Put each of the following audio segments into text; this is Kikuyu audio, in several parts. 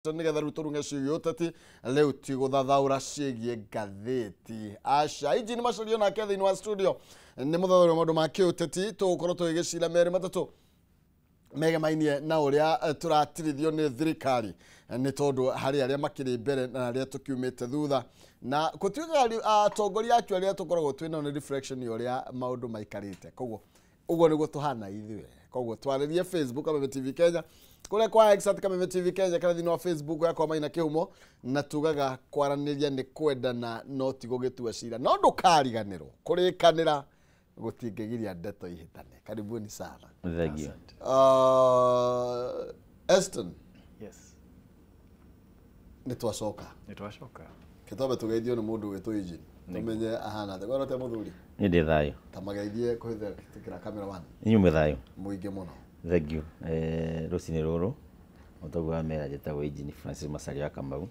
Nĩgetha rĩu tũrunge ciĩgiĩ ũteti, rĩu ti gũthathaũra ciĩgiĩ ngathĩti. Aca injini macario nake thĩinĩ wa studio nĩ mũthathaũri wa maũndũ ma kĩũteti. Tũgũkorwo tũgĩgĩcira merĩ matatũ megemainie na ũrĩa tũratirithio nĩ thirikari, nĩ tondũ harĩ arĩa makĩrĩ mbere na arĩa tũkiumĩte thutha, na gũtuĩkaga atongoria acio arĩa tũkoragwo twĩnao nĩ reflection ya ũrĩa maũndũ maikarĩte. Koguo ũguo nĩguo tũhana ithuĩ. Koguo twarĩrie Facebook Kameme TV Kenya, kũrĩa kwa X @KamemeTV Kenya, kana thĩinĩ wa Facebook yakwa Maina Kĩhumo, na tugaga kwaranĩria nĩ kwendana no ti gũgĩtua cira. No ndũkariganĩrwo kũrĩkanĩra gũtingĩgiria ndeto ihĩtane. Karibuni sana. Thank you. Eston. Yes. Nĩ twacoka. Nĩ twacoka. Kĩtwambe tũgeithio nĩ mũndũ wĩtũ Eugene, tũmenye ahana atĩa. Gwara te mũthuri? Nĩ ndĩ thayũ. Ta mageithie kũhĩtũkĩra camera one. Inyuĩ mwĩ thayũ? Mũingĩ mũno. Thank you. Rũcinĩ rũrũ mũtongoria wa mera, njĩtagwo Eugene Francis Macharia wa Kamau,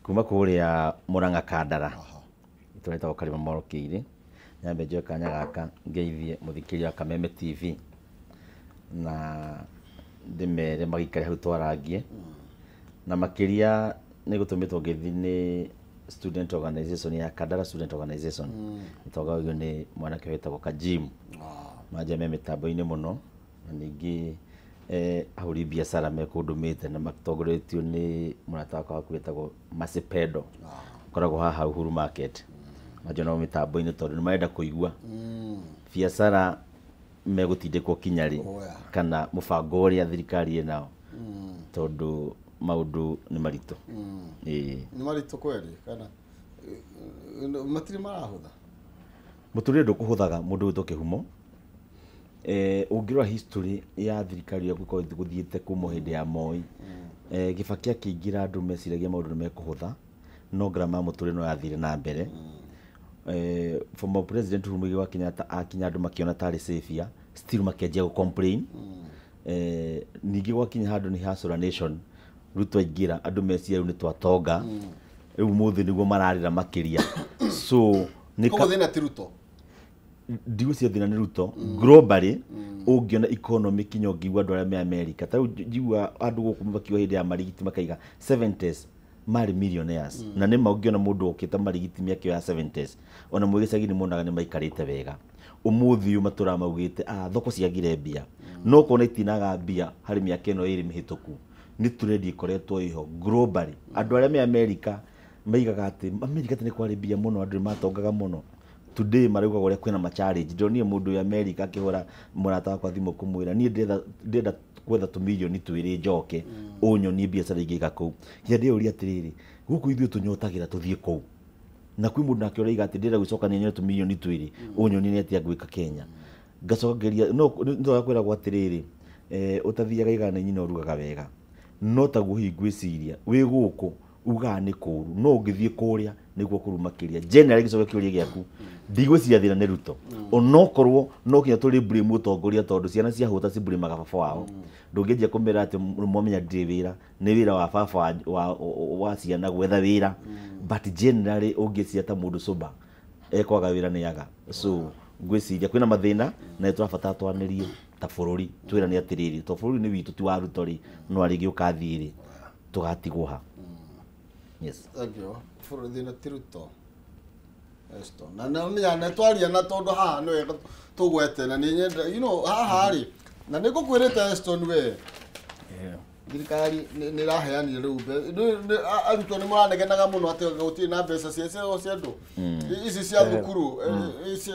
kuma kũrĩa Murang'a Kandara, itũra rĩtagwo Karima Morokĩire. Nyambe njoe kanya gaka ngeithie mũthikĩria wa Kameme TV na ndĩmere magĩikare hau twarangie, na makĩria nĩ gũtũmĩtwo ngeithi nĩ student organization ya Kandara Student Organization, ĩtongoragio nĩ mwanake wĩtagwo Kajim manja me mĩtambo-inĩ mũno, na ningĩ ahũri biacara mekũndũmĩte na matongoretio nĩ mũrata wakwa waku wĩtagwo Masipedo, ũkoragwo haha Uhuru Market. Manjia nao mĩtambo-inĩ tondũ nĩ marenda kũigua biacara megũtindĩkwo kinya rĩ kana mũbango ũrĩa thirikari ĩnao, tondũ maũndũ nĩ maritũ. Ĩĩ. Nĩ maritũ kweli kana matirĩ marahũtha? Mũtũrĩre ndũkũhũthaga mũndũ wĩtwo Kĩhumo. Ũngĩrora history ya thirikari ĩrĩa gũkorwo gũthiĩte kuma hĩndĩ ya Moi, Kibaki akĩingĩra, andũ meciragia maũndũ nĩ mekũhũtha, no ngarama ya mũtũrĩre no yathire na mbere. Former President Uhuru Muigai wa Kenyatta akinya, andũ makĩona tarĩ savior, still makĩanjia gũ complain. Ningĩ gwakinya handũ nĩ Hustler Nation, Ruto aingĩra, andũ meciria rĩu nĩ twatonga, rĩu mũthĩ nĩguo mararĩra makĩria. So nĩ Koguo thĩna ti Ruto? Ndigwĩciria thĩna nĩ Ruto. Globally ũngĩona economy, kinya ũngĩigua andũ arĩa me America, ta rĩu njigua andũ gũkũ makiuga hĩndĩ ya Marigiti makaiga 70s marĩ millionaires, na nĩ ma ũngĩona mũndũ okĩte Marigiti mĩaka ĩyo ya 70s, ona mwĩ gĩcagi nĩ monaga nĩ maikarĩte wega. Ũmũthĩ ũyũ matũraga maugĩte thoko ciagire mbia, no kona itinaga mbia harĩ mĩaka ĩno 2 mĩhĩtũku. Nĩ trend ĩkoretwo ĩho globally. Andũ arĩa me America maigaga atĩ America tene kwarĩ mbia mũno, andũ nĩ matongaga mũno. Today maraugaga ũrĩa kwĩna ma challenge. Ndonire mũndũ wĩ America akĩhũra mũrata wakwa thimũ kũmwĩra, "Niĩ ndĩrenda gwetha tũmirioni 2 njoke ũnyonie biacara ingĩka kũu." Nginya ndĩyũria atĩrĩrĩ, gũkũ ithuĩ tũnyotagĩra tũthiĩ kũu, na kwĩ mũndũ nake ũraiga atĩ ndĩrenda gwĩcokania nyone tũmirioni 2 ũnyonie nĩ atĩa ngwĩka Kenya. Ngacoka ngeria no nĩ kwĩragwo atĩrĩrĩ, ũtathiaga igana nyina ũrugaga wega, no taguo hihi ngwĩciria wĩ gũkũ ugaga nĩ kũũru, no ũngĩthiĩ kũrĩa nĩguo kũru makĩria. Generally, gĩcoke kĩũria gĩaku, ndigwĩciria thĩna nĩ Ruto, onokorwo no kinya tũrĩ blame mũtongoria, tondũ ciana ciahũta ciblamaga baba wao. Ndũngĩanjia kũmera atĩ mwamenya ndirĩ wĩra, nĩ wĩra wa baba wa ciana gwetha wĩra. But generally ũngĩciria ta mũndũ sober ekwaga wĩra nĩ aga. So ngwĩciria kwĩna mathĩna na nĩ tũrabatara twanĩrie ta bũrũri, twĩrane atĩrĩrĩ, to bũrũri nĩ witũ, ti wa Ruto rĩ, no arĩngĩ ũkathiĩ rĩ, tũgatigwo ha? Yes. Thank you. Bũrũri thĩna ti Ruto. Eston na nĩ nĩ twaria na tondũ haha nĩ wega tũgwete na nĩ nyenda haha rĩ, na nĩ ngũkwĩrĩte Eston we, thirikari nĩ ĩraheanire rĩu arutwo nĩ mũranegenaga mũno atĩ gũtirĩ na mbeca cia andũ ici cia thukuru,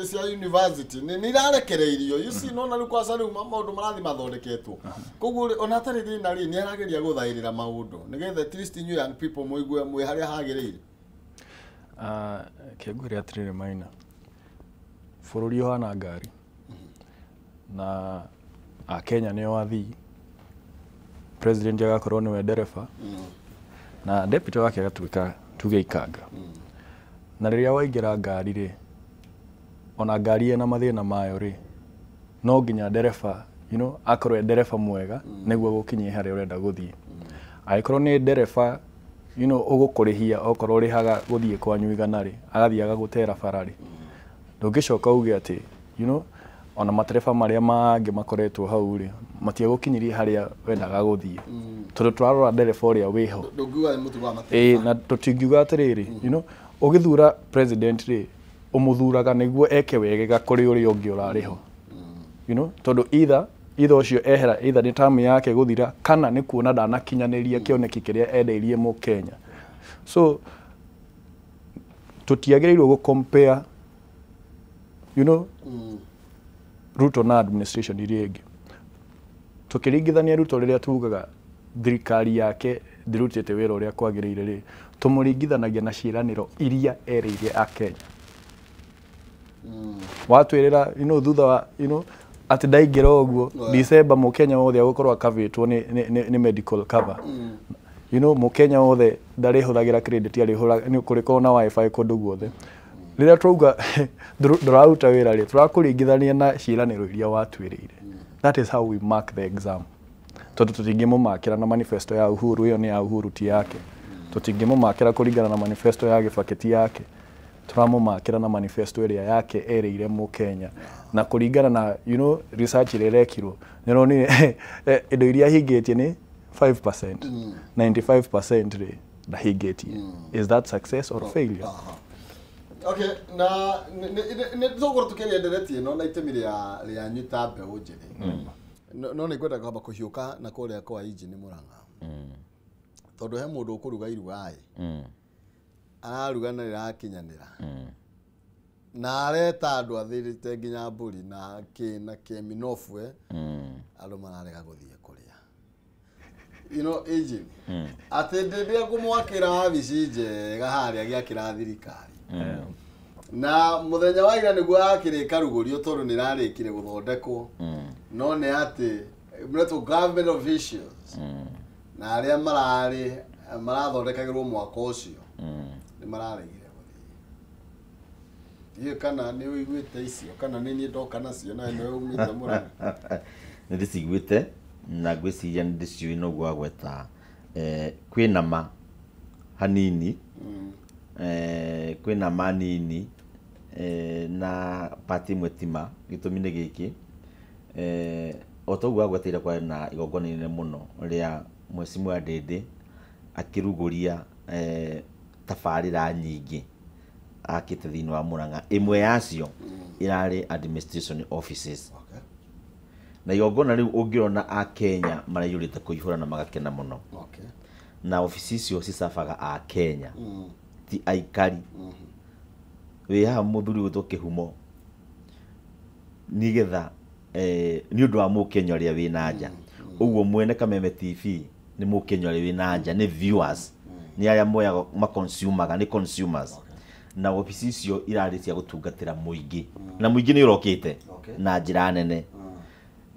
cia university nĩ irarekereirio. You see, nona rĩu kwaca rĩu maũndũ marathiĩ mathondeketwo. Koguo rĩ, ona hatarĩ thĩna rĩ, nĩ arageria gũthaĩrĩra maũndũ nĩgetha at least inyuĩ young people mũigue mwĩ harĩa hagĩrĩire. Kĩngwĩre atĩrĩrĩ Maina, bũrũri ũhana ngari na Akenya nĩo athii, president agakorwo nĩwe ndereba na deputy wake agatuĩka tuge ikanga. Na rĩrĩa waingĩra ngari rĩ, ona ngari ĩna mathĩna mayo rĩ, no nginya ndereba akorwo e ndereba mwega nĩguo gũkinyie harĩa ũrenda gũthiĩ. Angĩkorwo nĩ ndereba ũgũkũrĩhia, okorwo ũrĩhaga gũthiĩ kwanyu 100 rĩ, agathiĩ agagũtera bara rĩ, ndũngĩcoka uge atĩ ona matereba marĩa mangĩ makoretwo hau rĩ. Matiagũkinyirie harĩa wendaga gũthiĩ, tondũ tũrarora ndereba ũrĩa wĩho. Ndũngiuga nĩ mũtugo wa matereba. Ĩĩ, na tũtingiuga atĩrĩrĩ, ũgĩthura president rĩ, ũmũthuraga nĩguo eke wegega kũrĩ ũrĩa ũngĩ ũrarĩ ho, tondũ either ũcio ehera, either nĩ term yake gũthira kana nĩ kuona ndanakinyanĩria kĩoneki kĩrĩa endeirie mũkenya. So tũtiagĩrĩirwo gũ compare Ruto na administration iria ĩngĩ. Tũkĩringithania Ruto, rĩrĩa tugaga thirikari yake ndĩrutĩte wĩra ũrĩa kwagĩrĩire rĩ, tũmũringithanagia na ciĩranĩro iria erĩire akenya. Watwĩrĩra thutha wa atĩ ndaingĩra ũguo December, mũkenya wothe agũkorwo akavĩtwo nĩ medical cover, mũkenya wothe ndarĩhũthagĩra credit, arĩhũra nĩ kũrĩkorwo na WiFi kũndũ guothe. Rĩrĩa twauga ndũraruta wĩra rĩ, tũrakũringithania na ciĩranĩro iria watwĩrĩire. That is how we mark the exam, tondũ tũtingĩmũmakĩra na manifesto ya Uhuru. Ĩyo nĩ ya Uhuru, ti yake. Tũtingĩmũmakĩra kũringana na manifesto ya Gĩbakĩ, ti yake. Tũramũmakĩra na manifesto ĩrĩa yake erĩire mũkenya, na kũringana na research ĩrĩa ĩrekirwo, nĩũronire indo iria ahingĩtie nĩ 5%, 95% rĩ ndahingĩtie. Is that success or failure? Okay, na nĩ tũgũkorwo tũkĩaria ndereti ĩno na itemi rĩa rĩanyu ta mbeũ njĩthĩ. No nĩ ngwenda kwamba kũhiũka na kũrĩa kwa injini Mũrang'a, tondũ he mũndũ ũkũruga iruga ĩ, araruga na rĩrakinyanĩra, na areta andũ athĩrĩte nginya mbũri na kĩ na kĩ minofu, andũ mararega gũthiĩ kũrĩa. Engine atĩ ndĩrĩa ngũmwakĩra wabici njega harĩa gĩakĩra thirikari, na mũthenya wa ira nĩguo yakĩrĩka rugũrio, tondũ nĩ ĩrarĩkire gũthondekwo, no nĩ atĩ mũretwo government officials na arĩa mararĩ marathondekagĩrwo mwaka ũcio nĩ mararegire gũthiĩ. Ndiũĩ kana nĩ ũiguĩte icio kana nĩ niĩ ndoka nacio nawe nĩwe umĩte Mũrang'a. Nĩ ndĩciguĩte na ngwĩciria nĩ ndĩciũĩ. Noguo wagweta, kwĩna ma hanini, kwĩna ma nini, na pati ĩmwe ti ma. Gĩtũmi nĩ gĩkĩ, o ta ũguo wagweteire, kwarĩ na igongona inene mũno rĩa Mheshimiwa Ndĩndĩ akĩrugũria tabarĩra nyingĩ akĩte thĩinĩ wa Murang'a. Ĩmwe yacio ĩrarĩ administration offices. Na igongona rĩu ũngĩrona akenya maraiyũrĩte kũihũra na magakena mũno. Na obici icio cicabaga akenya, ti aikari. Wĩ haha mũthuri gwĩtwo Kĩhumo, nĩgetha nĩ ũndũ wa mũkenya ũrĩa wĩna nja. Ũguo mwene Kameme TV nĩ mũkenya ũrĩa wĩna nja, nĩ viewers, nĩ arĩa moyaga maconsumaga, nĩ consumers. Na obici icio irarĩ cia gũtungatĩra mũingĩ, na mũingĩ nĩ ũrokĩte na njĩra nene.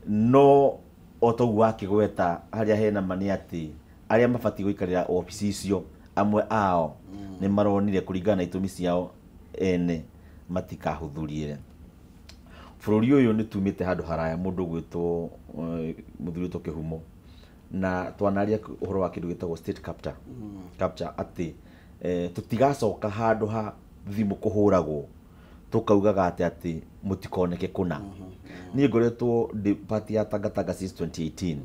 No o toguo wakĩgweta, harĩa hena ma nĩ atĩ arĩa mabatiĩ gũikarĩra obici icio, amwe ao nĩ maronire kũringana na itũmi ciao ene matikahũthũrie. Bũrũri ũyũ nĩ tumĩte handũ haraya. Mũndũ gwĩtwo mũthuri wĩtwo Kĩhumo, na twanaria ũhoro wa kĩndũ gĩtagwo state capture, atĩ tũtigacoka handũ ha thimũ kũhũragwo tũkaugaga atĩ mũtikoneke kũna. Niĩ ngoretwo ndĩ part ya Tangatanga since 2018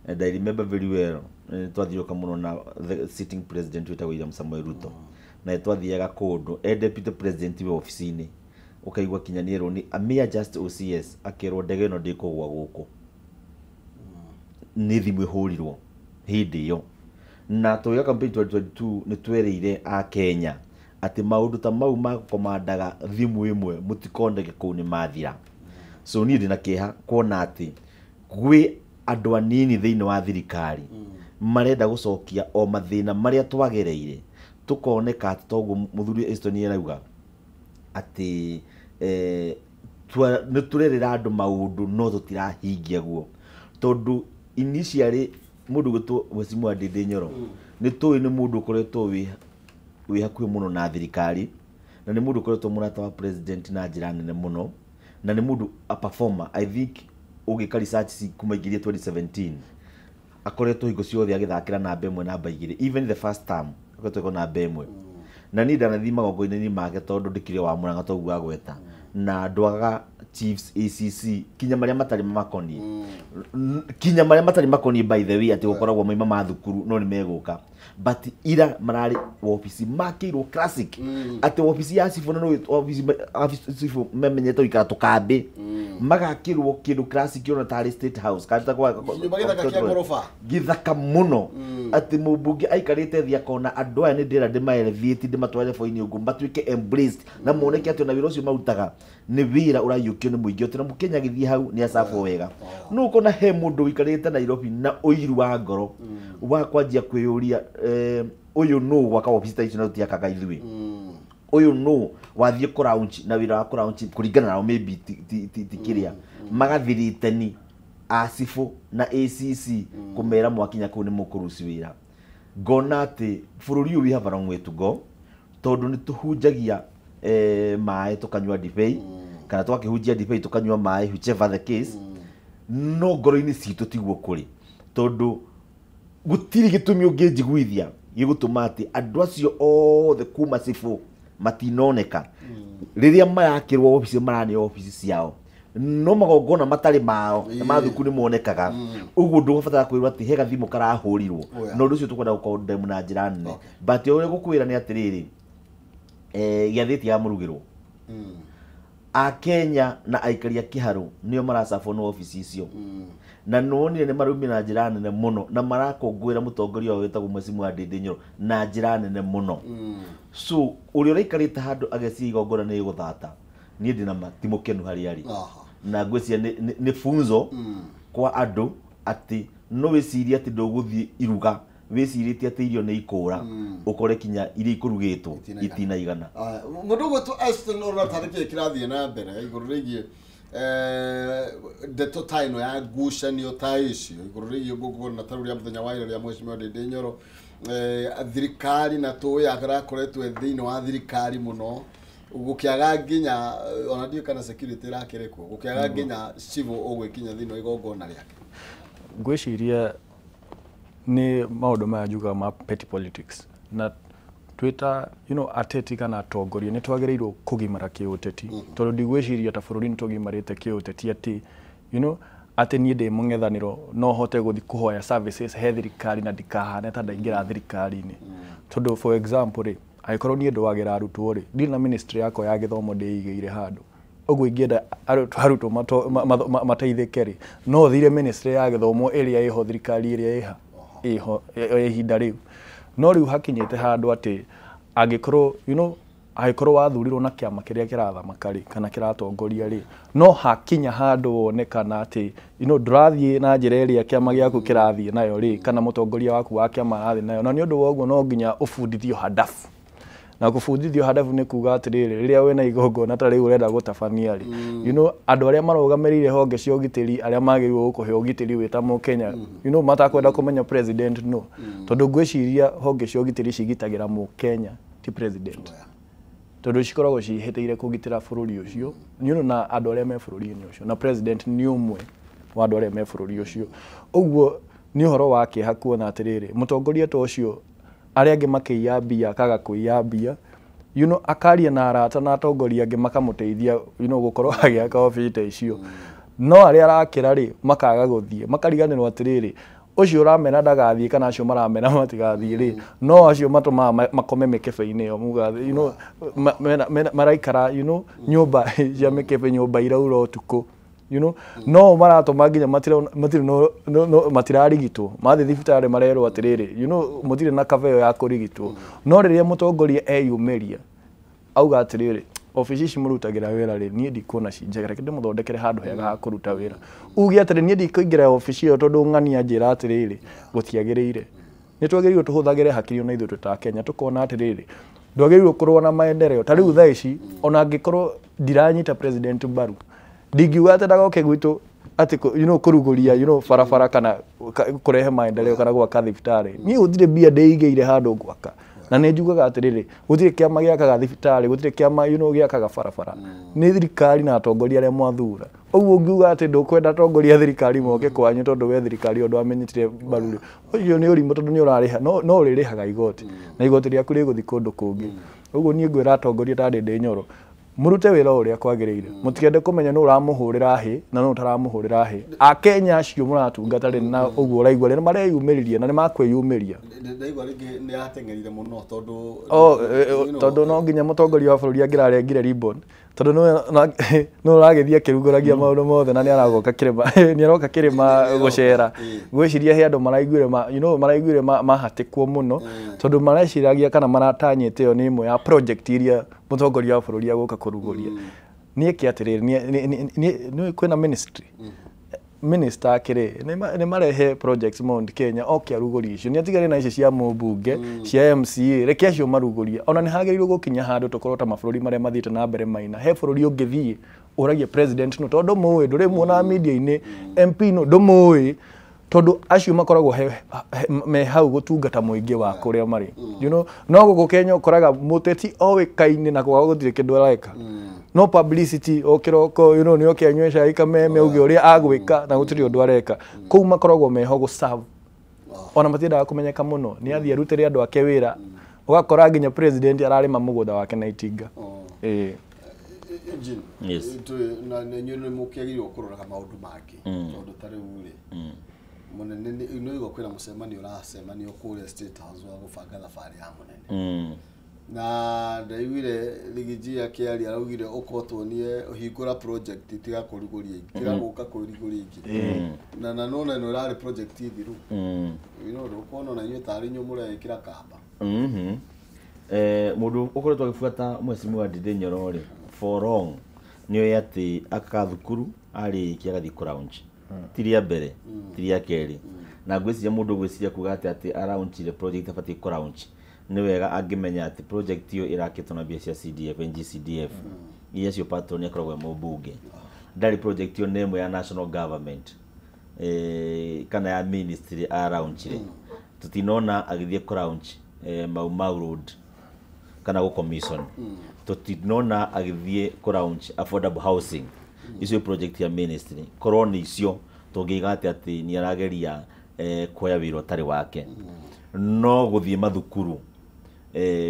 and I remember very well, twathiũrũka mũno na the sitting president wĩtagwo William Samoei Ruto, na twathiaga kũndũ e deputy president we obici-inĩ, ũkaigua kinya nĩerwo nĩ a mere just OCS, akerwo ndege ĩno ndĩkũgwa gũkũ, nĩ thimũ ĩhũrirwo hĩndĩ ĩyo. Na tũgĩka campaign 2022 nĩ twerĩire akenya atĩ maũndũ ta mau ma gũkomandaga thimũ ĩmwe mũtikoneke kũu nĩ mathira. So niĩ ndĩna kĩeha kuona atĩ gwĩ andũ anini thĩinĩ wa thirikari marenda gũcokia o mathĩna marĩa twagereire, tũkoneka atĩ toguo mũthuri Eston arauga atĩ nĩ tũrerĩra andũ maũndũ no tũtirahingia guo, tondũ initially mũndũ gwĩtwo Mheshimiwa Ndindi Nyoro nĩ tũĩ nĩ mũndũ ũkoretwo wĩ hakuhĩ mũno na thirikari, na nĩ mũndũ ũkoretwo mũrata wa president na njĩra nene mũno, na nĩ mũndũ a performer. I think ũngĩka research kuma ingĩrie 2017, akoretwo hingo ciothe agĩthakĩra namba ĩmwe, namba igĩrĩ. Even the first term akoretwo namba ĩmwe. Na niĩ ndanathiĩ magongona-inĩ make, tondũ ndĩkĩrĩ wa Murang'a toguo agweta. Na ndwaga chiefs ACC kinya maria matari makoni kinya maria matari makoni by the way ati gukoragwo maima ma thukuru no ni meguka but ira marari office makirwo classic ati office ya cibũ na no office cibũ memenyete gũikara tũkambĩ magakirwo kindu classic ona tari state house kana kwa Nyũmba gĩthaka kĩa ngoroba. Githaka muno ati mũmbunge aikarĩte thĩ akona andũ aya nĩ ndĩra ndĩmaelevate ndĩmatware boini ũguo matuĩke embraced na moneke atĩ ona wĩra ũcio marutaga nĩ wĩra ũraiyũkio nĩ mũingĩ atĩ na mũkenya agĩthiĩ hau nĩ acabwo wega no ũkona he mũndũ ũikarĩte Nairobi na ũiru wa ngoro wa kwanjia kwĩyũria ũyũ nũ gwaka obici ta icio na tũtiakaga ithuĩ ũyũ nũ wathiĩ kũraunch na wĩra wa kũraunch kũringana nao maybe ti kĩrĩa magathirĩteni acibũ na ACC kũmera mwakinya kũu nĩ mũkũruci wĩra ngona atĩ bũrũri ũyũ we have a long way to go tondũ nĩ tũhunjagia maĩ tũkanyua ndibei kana twakĩhunjia ndibei tũkanyua maĩ whichever the case no ngoro-inĩ citũ tiguo kũrĩ tondũ gũtirĩ gĩtũmi ũngĩnjiguithia gĩgũtũma atĩ andũ acio othe kuma cibũ matinoneka rĩrĩa marakĩrwo obici maraneo obici ciao no magongona matarĩ mao na ma thukuru nĩ monekaga ũguo ndũgũbatara kwĩrwo atĩ he gathimũ karahũrirwo Oh, yeah. na ũndũ ũcio tũkwenda gũkondemna na njĩra nene Okay. but ũrĩa gũkwĩra nĩ atĩrĩrĩ gĩathĩ ti ya mũrugĩrwo akenya na aikari a kĩharũ nĩo maracabwo nĩ obici icio na nĩwonire nĩ maraumire na njĩra nene mũno na marakũngũĩra mũtongoria wao wĩtagwo Mheshimiwa Ndindi Nyoro na njĩra nene mũno so ũrĩa ũraikarĩte handũ ageciria igongona nĩ gũthata niĩ ndĩna ma ti mũkenu harĩa arĩ Aha. na ngwĩciria nĩ funzo kwa andũ atĩ no wĩcirie atĩ ndũgũthiĩ iruga wĩcirĩtie atĩ irio nĩ ikũra ũkore kinya iria ikũrugĩtwo Itinaigana. itinaigana Aya, mũndũ ũgwĩtwo Eston ũrona tarĩ kĩĩ kĩrathiĩ na mbere igũrũ rĩgiĩ ndeto ta ĩno ya ngucanio ta icio igũrũ rĩgiĩ ngũngũna ta rĩu rĩa mũthenya wa ira rĩa Mheshimiwa Ndindi Nyoro thirikari na tũĩ arakoretwo e thĩinĩ wa thirikari mũno gũkĩaga nginya ona ndiũĩ kana security ĩrakĩrĩ kuo gũkĩaga nginya civil ũgwĩkinya thĩinĩ wa igongona rĩake Ngwĩciria nĩ maũndũ maya njugaga ma petty politics na twĩta you know, ateti kana atongoria nĩ twagĩrĩirwo kũgimara kĩũteti tondũ ndigwĩciria ta bũrũri nĩ tũgimarĩte kĩũteti atĩ you know, atĩ niĩ ndĩ mũng'ethanĩro no hote gũthiĩ kũhoya services he thirikari na ndikahane ta ndaingĩra thirikari-inĩ tondũ for example rĩ angĩkorwo niĩ ndwagĩra arutwo rĩ ndirĩ na ministry yakwa ya gĩthomo ndĩigĩire handũ ũguo ingĩenda arutwo mateithĩke rĩ no thire ministry ya gĩthomo ĩrĩa ĩho thirikari ĩrĩa ĩha ĩho ya ihinda rĩu no rĩu hakinyĩte handũ atĩ angĩkorwo you know, angĩkorwo wathurirwo na kĩama kĩrĩa kĩrathamaka rĩ kana kĩratongoria rĩ no hakinya handũ wone kana atĩ you know, ndũrathiĩ na njĩra ĩrĩa kĩama gĩaku kĩrathiĩ nayo rĩ kana mũtongoria waku wa kĩama arathiĩ nayo na nĩ ũndũ wa ũguo no nginya ũbundithio hadafu na kũbundithio hadafu nĩ kuga atĩrĩrĩ rĩrĩa wĩna igongona ta rĩu ũrenda gũtabania rĩ you know, andũ arĩa marũgamĩrĩire honge cia ũgitĩri arĩa magĩrĩirwo gũkũhe ũgitĩri wĩ ta mũkenya you know, matakwenda kũmenya president no tondũ ngwĩciria honge cia ũgitĩri cigitagĩra mũkenya ti president tondũ cikoragwo cihĩtĩire kũgitĩra bũrũri ũcio you know, na andũ arĩa me bũrũri-inĩ ũcio na president nĩ ũmwe wa andũ arĩa me bũrũri ũcio ũguo nĩ ũhoro wa kĩeha kuona atĩrĩrĩ mũtongoria ta ũcio arĩa angĩ makĩiya mbia akaga kũiya mbia you know, akaria na arata na atongoria angĩ makamũteithia you know, gũkorwo agĩaka obici ta icio no arĩa arakĩra rĩ makaga gũthiĩ makariganĩrwo atĩrĩrĩ ũcio ũramera ndagathiĩ kana acio maramera matigathiĩ rĩ no acio matũmaga makome mĩkebe-inĩ ĩyo muga you know, maraikara you know, nyũmba cia mĩkebe nyũmba iraura ũtukũ you know, no maratũma nginya matirĩ no matirarigitwo mathiĩ thibitarĩ marerwo atĩrĩrĩ you know, mũtirĩ na kaba ĩyo ya kũrigitwo no rĩrĩa mũtongoria eyumĩria auga atĩrĩrĩ obici ici mũrutagĩra wĩra rĩ niĩ ndikuona ci njega reke ndĩmũthondekere handũ hega ha kũruta wĩra uge atĩrĩ niĩ ndikũingĩra obici ĩyo tondũ ng'ania njĩra atĩrĩrĩ gũtiagĩrĩire nĩ twagĩrĩirwo tũhũthagĩre hakiri ona ithuĩ twĩ ta Kenya tũkona atĩrĩrĩ ndwagĩrĩirwo kũrũa na maendeleo ta rĩu thaa ici ona angĩkorwo ndiranyita president mbaru ndingiuga atĩ ndagoke gwitũ atĩ you know, kũrugũria you know, barabara kana kũrehe maendeleo kana gwaka thibitarĩ niĩ gũtirĩ mbia ndĩigĩire handũ ngwaka na nĩ njugaga atĩrĩrĩ gũtirĩ kĩama gĩakaga thibitarĩ gũtirĩ kĩama you know, gĩakaga barabara nĩ thirikari na atongoria arĩa mwathura ũguo ũngiuga atĩ ndũkwenda atongoria a thirikari moke kwanyu tondũ we thirikari ĩyo ndwamenyitire mbaru rĩ ũcio nĩ ũrimũ tondũ nĩ ũrarĩha no ũrĩrĩhaga igoti na igoti rĩaku rĩgũthiĩ kũndũ kũngĩ ũguo niĩ ngwĩra atongoria ta Ndindi Nyoro Murute wĩra ũrĩa kwagĩrĩire. Mũtikende kũmenya nũ ũramũhũrĩra hĩ na nũ ũtaramũhũrĩra hĩ. Akenya acio mũratungata rĩ na ũguo ũraigua rĩ nĩ mareyumĩririe na nĩ makwĩyumĩria. Ndaigua rĩngĩ nĩ arateng'erire mũno tondũ tondũ no nginya mũtongoria wa bũrũri angĩrarengire ribbon tondũ nĩwe ũragĩthiĩ akĩrugũragia maũndũ mothe na nĩaragoka kĩrĩma nĩaroka kĩrĩma gũcera. Ngwĩciria he andũ maraiguire you know, maraiguire mahatĩkwo mũno tondũ mareciragia kana maratanyĩte ĩyo nĩ ĩmwe ya project iria mũtongoria wa bũrũri agũka kũrugũria. Niĩ kĩ atĩrĩrĩ, nĩ kwĩna ministry. Minister akĩrĩ nĩ marehe projects Mount Kenya oke arugũrie icio nĩ atigane na ici cia mũmbunge cia MCA reke acio marugũrie. Ona nĩ hagĩrĩirwo gũkinya handũ tũkorwo ta mabũrũri marĩa mathiĩte na mbere maina he bũrũri ũngĩthiĩ ũragie president no tondũ mũĩ ndũrĩmuonaga media-inĩ MP no ndũmũĩ tondũ acio makoragwo me hau gũtungata mũingĩ wa kũrĩa marĩ. You know, no gũkũ Kenya ũkoraga mũteti oĩkaine na kwaga gũtirĩ kĩndũ areka. No publicity o kĩroko, you know, nĩ oke anyue cai kameme auge ũrĩa agwĩka na gũtirĩ ũndũ areka. Kũu makoragwo meho gũ serve. Ona matiendaga kũmenyeka mũno nĩ athiĩ arutĩre andũ ake wĩra ũgakora nginya president ararĩma mũgũnda wake na itinga. Yes. Na inyuĩ nĩ mũkĩagĩrĩirwo kũroraga maũndũ mangĩ tondũ ta rĩu rĩ mũnene nĩ ũigua kwĩna mũcemanio ũracemanio kũrĩa State House wa gũbanga thabarĩ ya mũnene. Na ndaiguire Rigiji akĩaria araugire ũkorwo tuonie ũhingũra project tiga kũrugũria ingĩ tiga gũka kũrugũria ingĩ na nona ĩno ĩrarĩ project thiru. You know, ũkona ona inyuĩ tarĩ inyuĩ mũreĩkĩra kamba. Mũndũ ũkoretwo agĩbuata Mheshimiwa Ndindi Nyoro rĩ for long nĩ oĩ atĩ aka thukuru arĩkia agathiĩ kũ launch ti rĩa mbere ti rĩa kerĩ na ngwĩciria mũndũ ũgwĩciria kuga atĩ araunchire project abatiĩ kũ launch nĩ wega angĩmenya atĩ project ĩyo ĩrakĩtwo na mbia cia CDF NGCDF iria cio patron akoragwo e mũmbunge ndarĩ project ĩyo nĩ ĩmwe ya national government kana ya ministry araunchire. Tũtinona agĩthiĩ kũ launch Mau Mau Road kana gũ commission. Tũtinona agĩthiĩ kũ launch affordable housing icio project ya ministry korwo nĩ icio tũngĩiga atĩ nĩ arageria kuoya wĩra ũtarĩ wake. No gũthiĩ mathukuru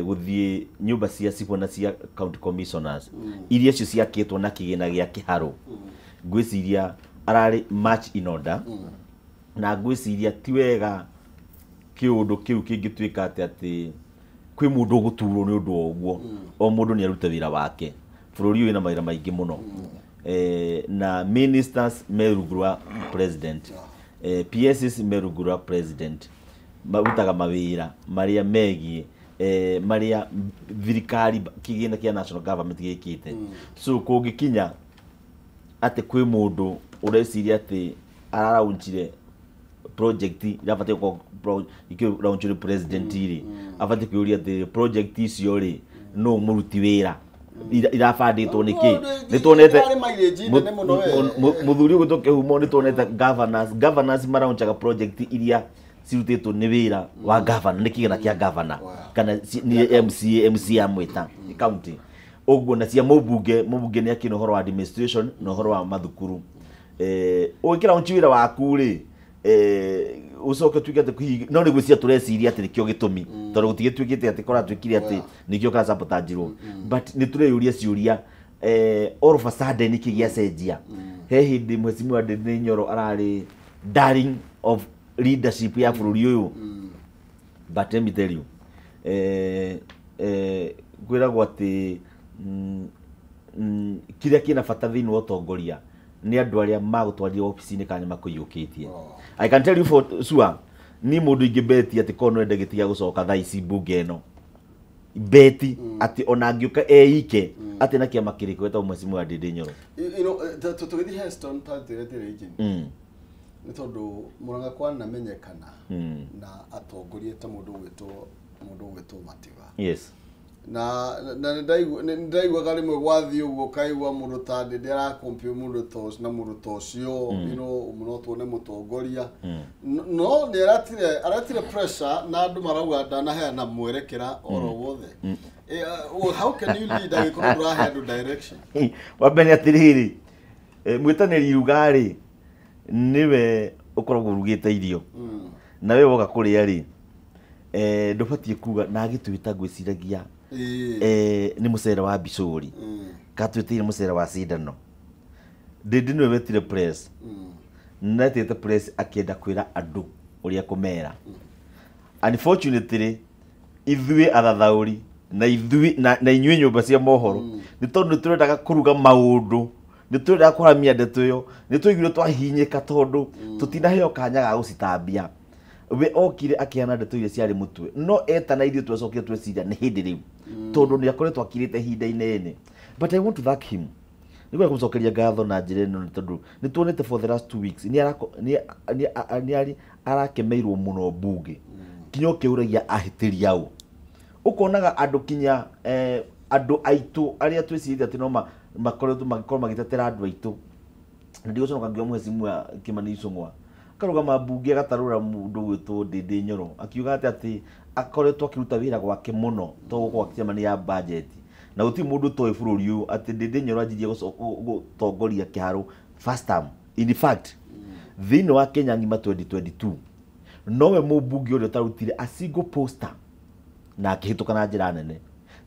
gũthiĩ nyũmba cia cibũ na cia county commissioners iria cio ciakĩtwo na kĩgĩna gĩa kĩharũ ngwĩciria ararĩ much in order na ngwĩciria ti wega kĩũndũ kĩu kĩngĩtuĩka atĩ kwĩ mũndũ ũgũturwo nĩ ũndũ wa ũguo o mũndũ nĩ arute wĩra wake. Bũrũri ũyũ wĩna mawĩra maingĩ mũno na ministers me rungu rwa president, PSs me rungu rwa president marutaga mawĩra marĩa megiĩ marĩa thirikari kĩgĩna kĩa national government gĩkĩte. So kũngĩkinya atĩ kwĩ mũndũ ũreciria atĩ araraunchire project irabatiĩ gũkorwo ikĩraunchwo nĩ president rĩ abatiĩ kwĩyũria atĩ project icio rĩ nũ mũruti wĩra irabandĩtwo nĩkĩ. Nĩ tuonete mũthuri ũgwĩtwo Kĩhumo nĩ tuonete governors maraunchaga project iria cirutĩtwo nĩ wĩra wa governor nĩ kĩgĩna kĩa governor kana nĩ MCA MCA amwĩta county ũguo na cia mũmbunge nĩ akĩna ũhoro wa administration na ũhoro wa mathukuru. Ũngĩkĩraunchi wĩra waku rĩ ũcoke tuike atĩ no nĩ gwĩciria tũreciria atĩ nĩkĩo gĩtũmi tondũ gũtigĩtuĩkĩte atĩ koratuĩkire atĩ nĩkĩo karasabotanjirwo but nĩ tũreyũria ciũria all of a sudden nĩkĩ gĩacenjia. He hĩndĩ Mheshimiwa Ndindi Nyoro ararĩ darling of leadership ya bũrũri ũyũ but let me tell you kwĩragwo atĩ kĩrĩa kĩna bata thĩinĩ wa ũtongoria nĩ andũ arĩa magũtwarire obici-inĩ kana nĩmakũiyũkĩtie. I can tell you for sure ni mũndũ ingĩbeti atĩ korwo no ende gĩtĩ gĩa gũcoka thaa ici mbunge ĩno beti atĩ ona angĩũka eike atĩ na kĩama kĩrĩkũ etagwo Mheshimiwa Ndindi Nyoro. You know, tũgĩthiĩ Heston ta tũrethere engine nĩ tondũ Murang'a kwanamenyekana na atongoria ta mũndũ ũgwĩtwo Matiga. Yes. Na nĩndaiguaga rĩmwe gwathiĩ ũguo kaigua mũndũ ta Ndindi arakompio mũndũ ta ũcio na mũndũ ta ũcio, you know, no tuone mũtongoria no nĩ aretire pressure na andũ marauga ndanaheana mwerekera oro wothe. How can you lead angĩkorwo ndũrahe andũ direction? Wa mbere atĩrĩrĩ mwĩtanĩri iruga rĩ nĩwe ũkoragwo ũrugĩte irio na we woka kũrĩa rĩ Ndũbatiĩ kuga na agĩtwĩta ngwĩciragia nĩ mũcere wa Bicũri katwĩtĩire mũcere wa cindano. Ndĩndĩ nĩwe wetire press, na etĩte press akĩenda kwĩra andũ ũrĩa kũmera. Unfortunately ithuĩ athathaũri na ithuĩ na inyuĩ nyũmba cia mohoro, nĩ tondũ nĩ tũrendaga kũruga maũndũ, nĩ tũrendaga kũramia ndeto ĩyo, nĩ twaiguire twahinyĩka tondũ tũtinaheo kanya ga gũcitambia. We okire akĩheana ndeto iria ciarĩ mũtwe, no etana ithuĩ twacokire tweciria nĩ hĩndĩ rĩu, tondũ nĩ akoretwo akirĩte ihinda inene. But I want to thank him, nĩ kũmũcokeria ngatho na njĩra ĩno, nĩ tondũ nĩ tuonete for the last 2 weeks nĩ arĩ arakemeirwo mũno mbunge, kinya ũkĩũragia ahĩtĩria ũ. Ũkonaga andũ kinya andũ aitũ arĩa twĩcirĩtie atĩ no makoretwo magĩkorwo magĩtetera andũ aitũ, na ndigũconoka ngiuga mheshimiwa Kimani Ichung'wa akarũgama mbunge agatarũra mũndũ gwĩtwo Ndĩndĩ Nyoro, akiuga atĩ akoretwo akĩruta wĩra gwake mũno to gũkorwo akĩcemania ya budget, na gũtirĩ mũndũ ũtoĩ bũrũri ũyũ atĩ Ndĩndĩ Nyoro anjirie gũtongoria kĩharo first term. In fact, thĩinĩ wa Kenya ng'ima 2022 nowe mũmbunge ũrĩa ũtarutire a single poster na akĩhĩtũka na njĩra nene.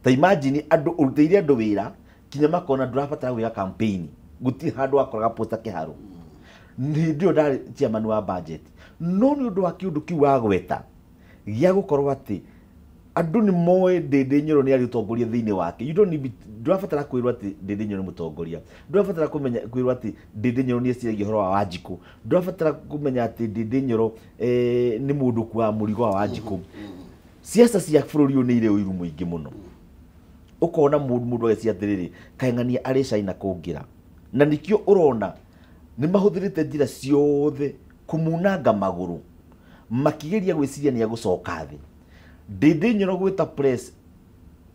Ta imagine andũ ũrutĩire andũ wĩra kinya makona ndũrabatara gwĩka campaign, gũtirĩ handũ wakoraga poster kĩharo. Hĩndĩ ĩyo ndarĩ chairman wa budget, no nĩ ũndũ wa kĩũndũ kĩu wagweta gĩa gũkorwo atĩ andũ nĩ moĩ Ndĩndĩ Nyoro nĩ arĩ ũtongoria thĩinĩ wake. You don't need, ndũrabatara kwĩrwo atĩ Ndĩndĩ Nyoro nĩ mũtongoria, ndũrabatara kũmenya kwĩrwo atĩ Ndĩndĩ Nyoro nĩ eciragia ũhoro wa Wanjikũ, ndũrabatara kũmenya atĩ Ndĩndĩ Nyoro nĩ mũndũ ũkuaga mũrigo wa Wanjikũ. Siasa cia bũrũri ũyũ nĩ irĩ ũiru mũingĩ mũno. Ũkona mũndũ ageciria atĩrĩrĩ, kaĩ ng'ania arĩ China kũngĩra, na nĩkĩo ũrona nĩ mahũthĩrĩte njĩra ciothe kũmunanga magũrũ makĩgeria gwĩciria nĩ egũcoka thĩ. Ndĩndĩ Nyoro gwĩta press,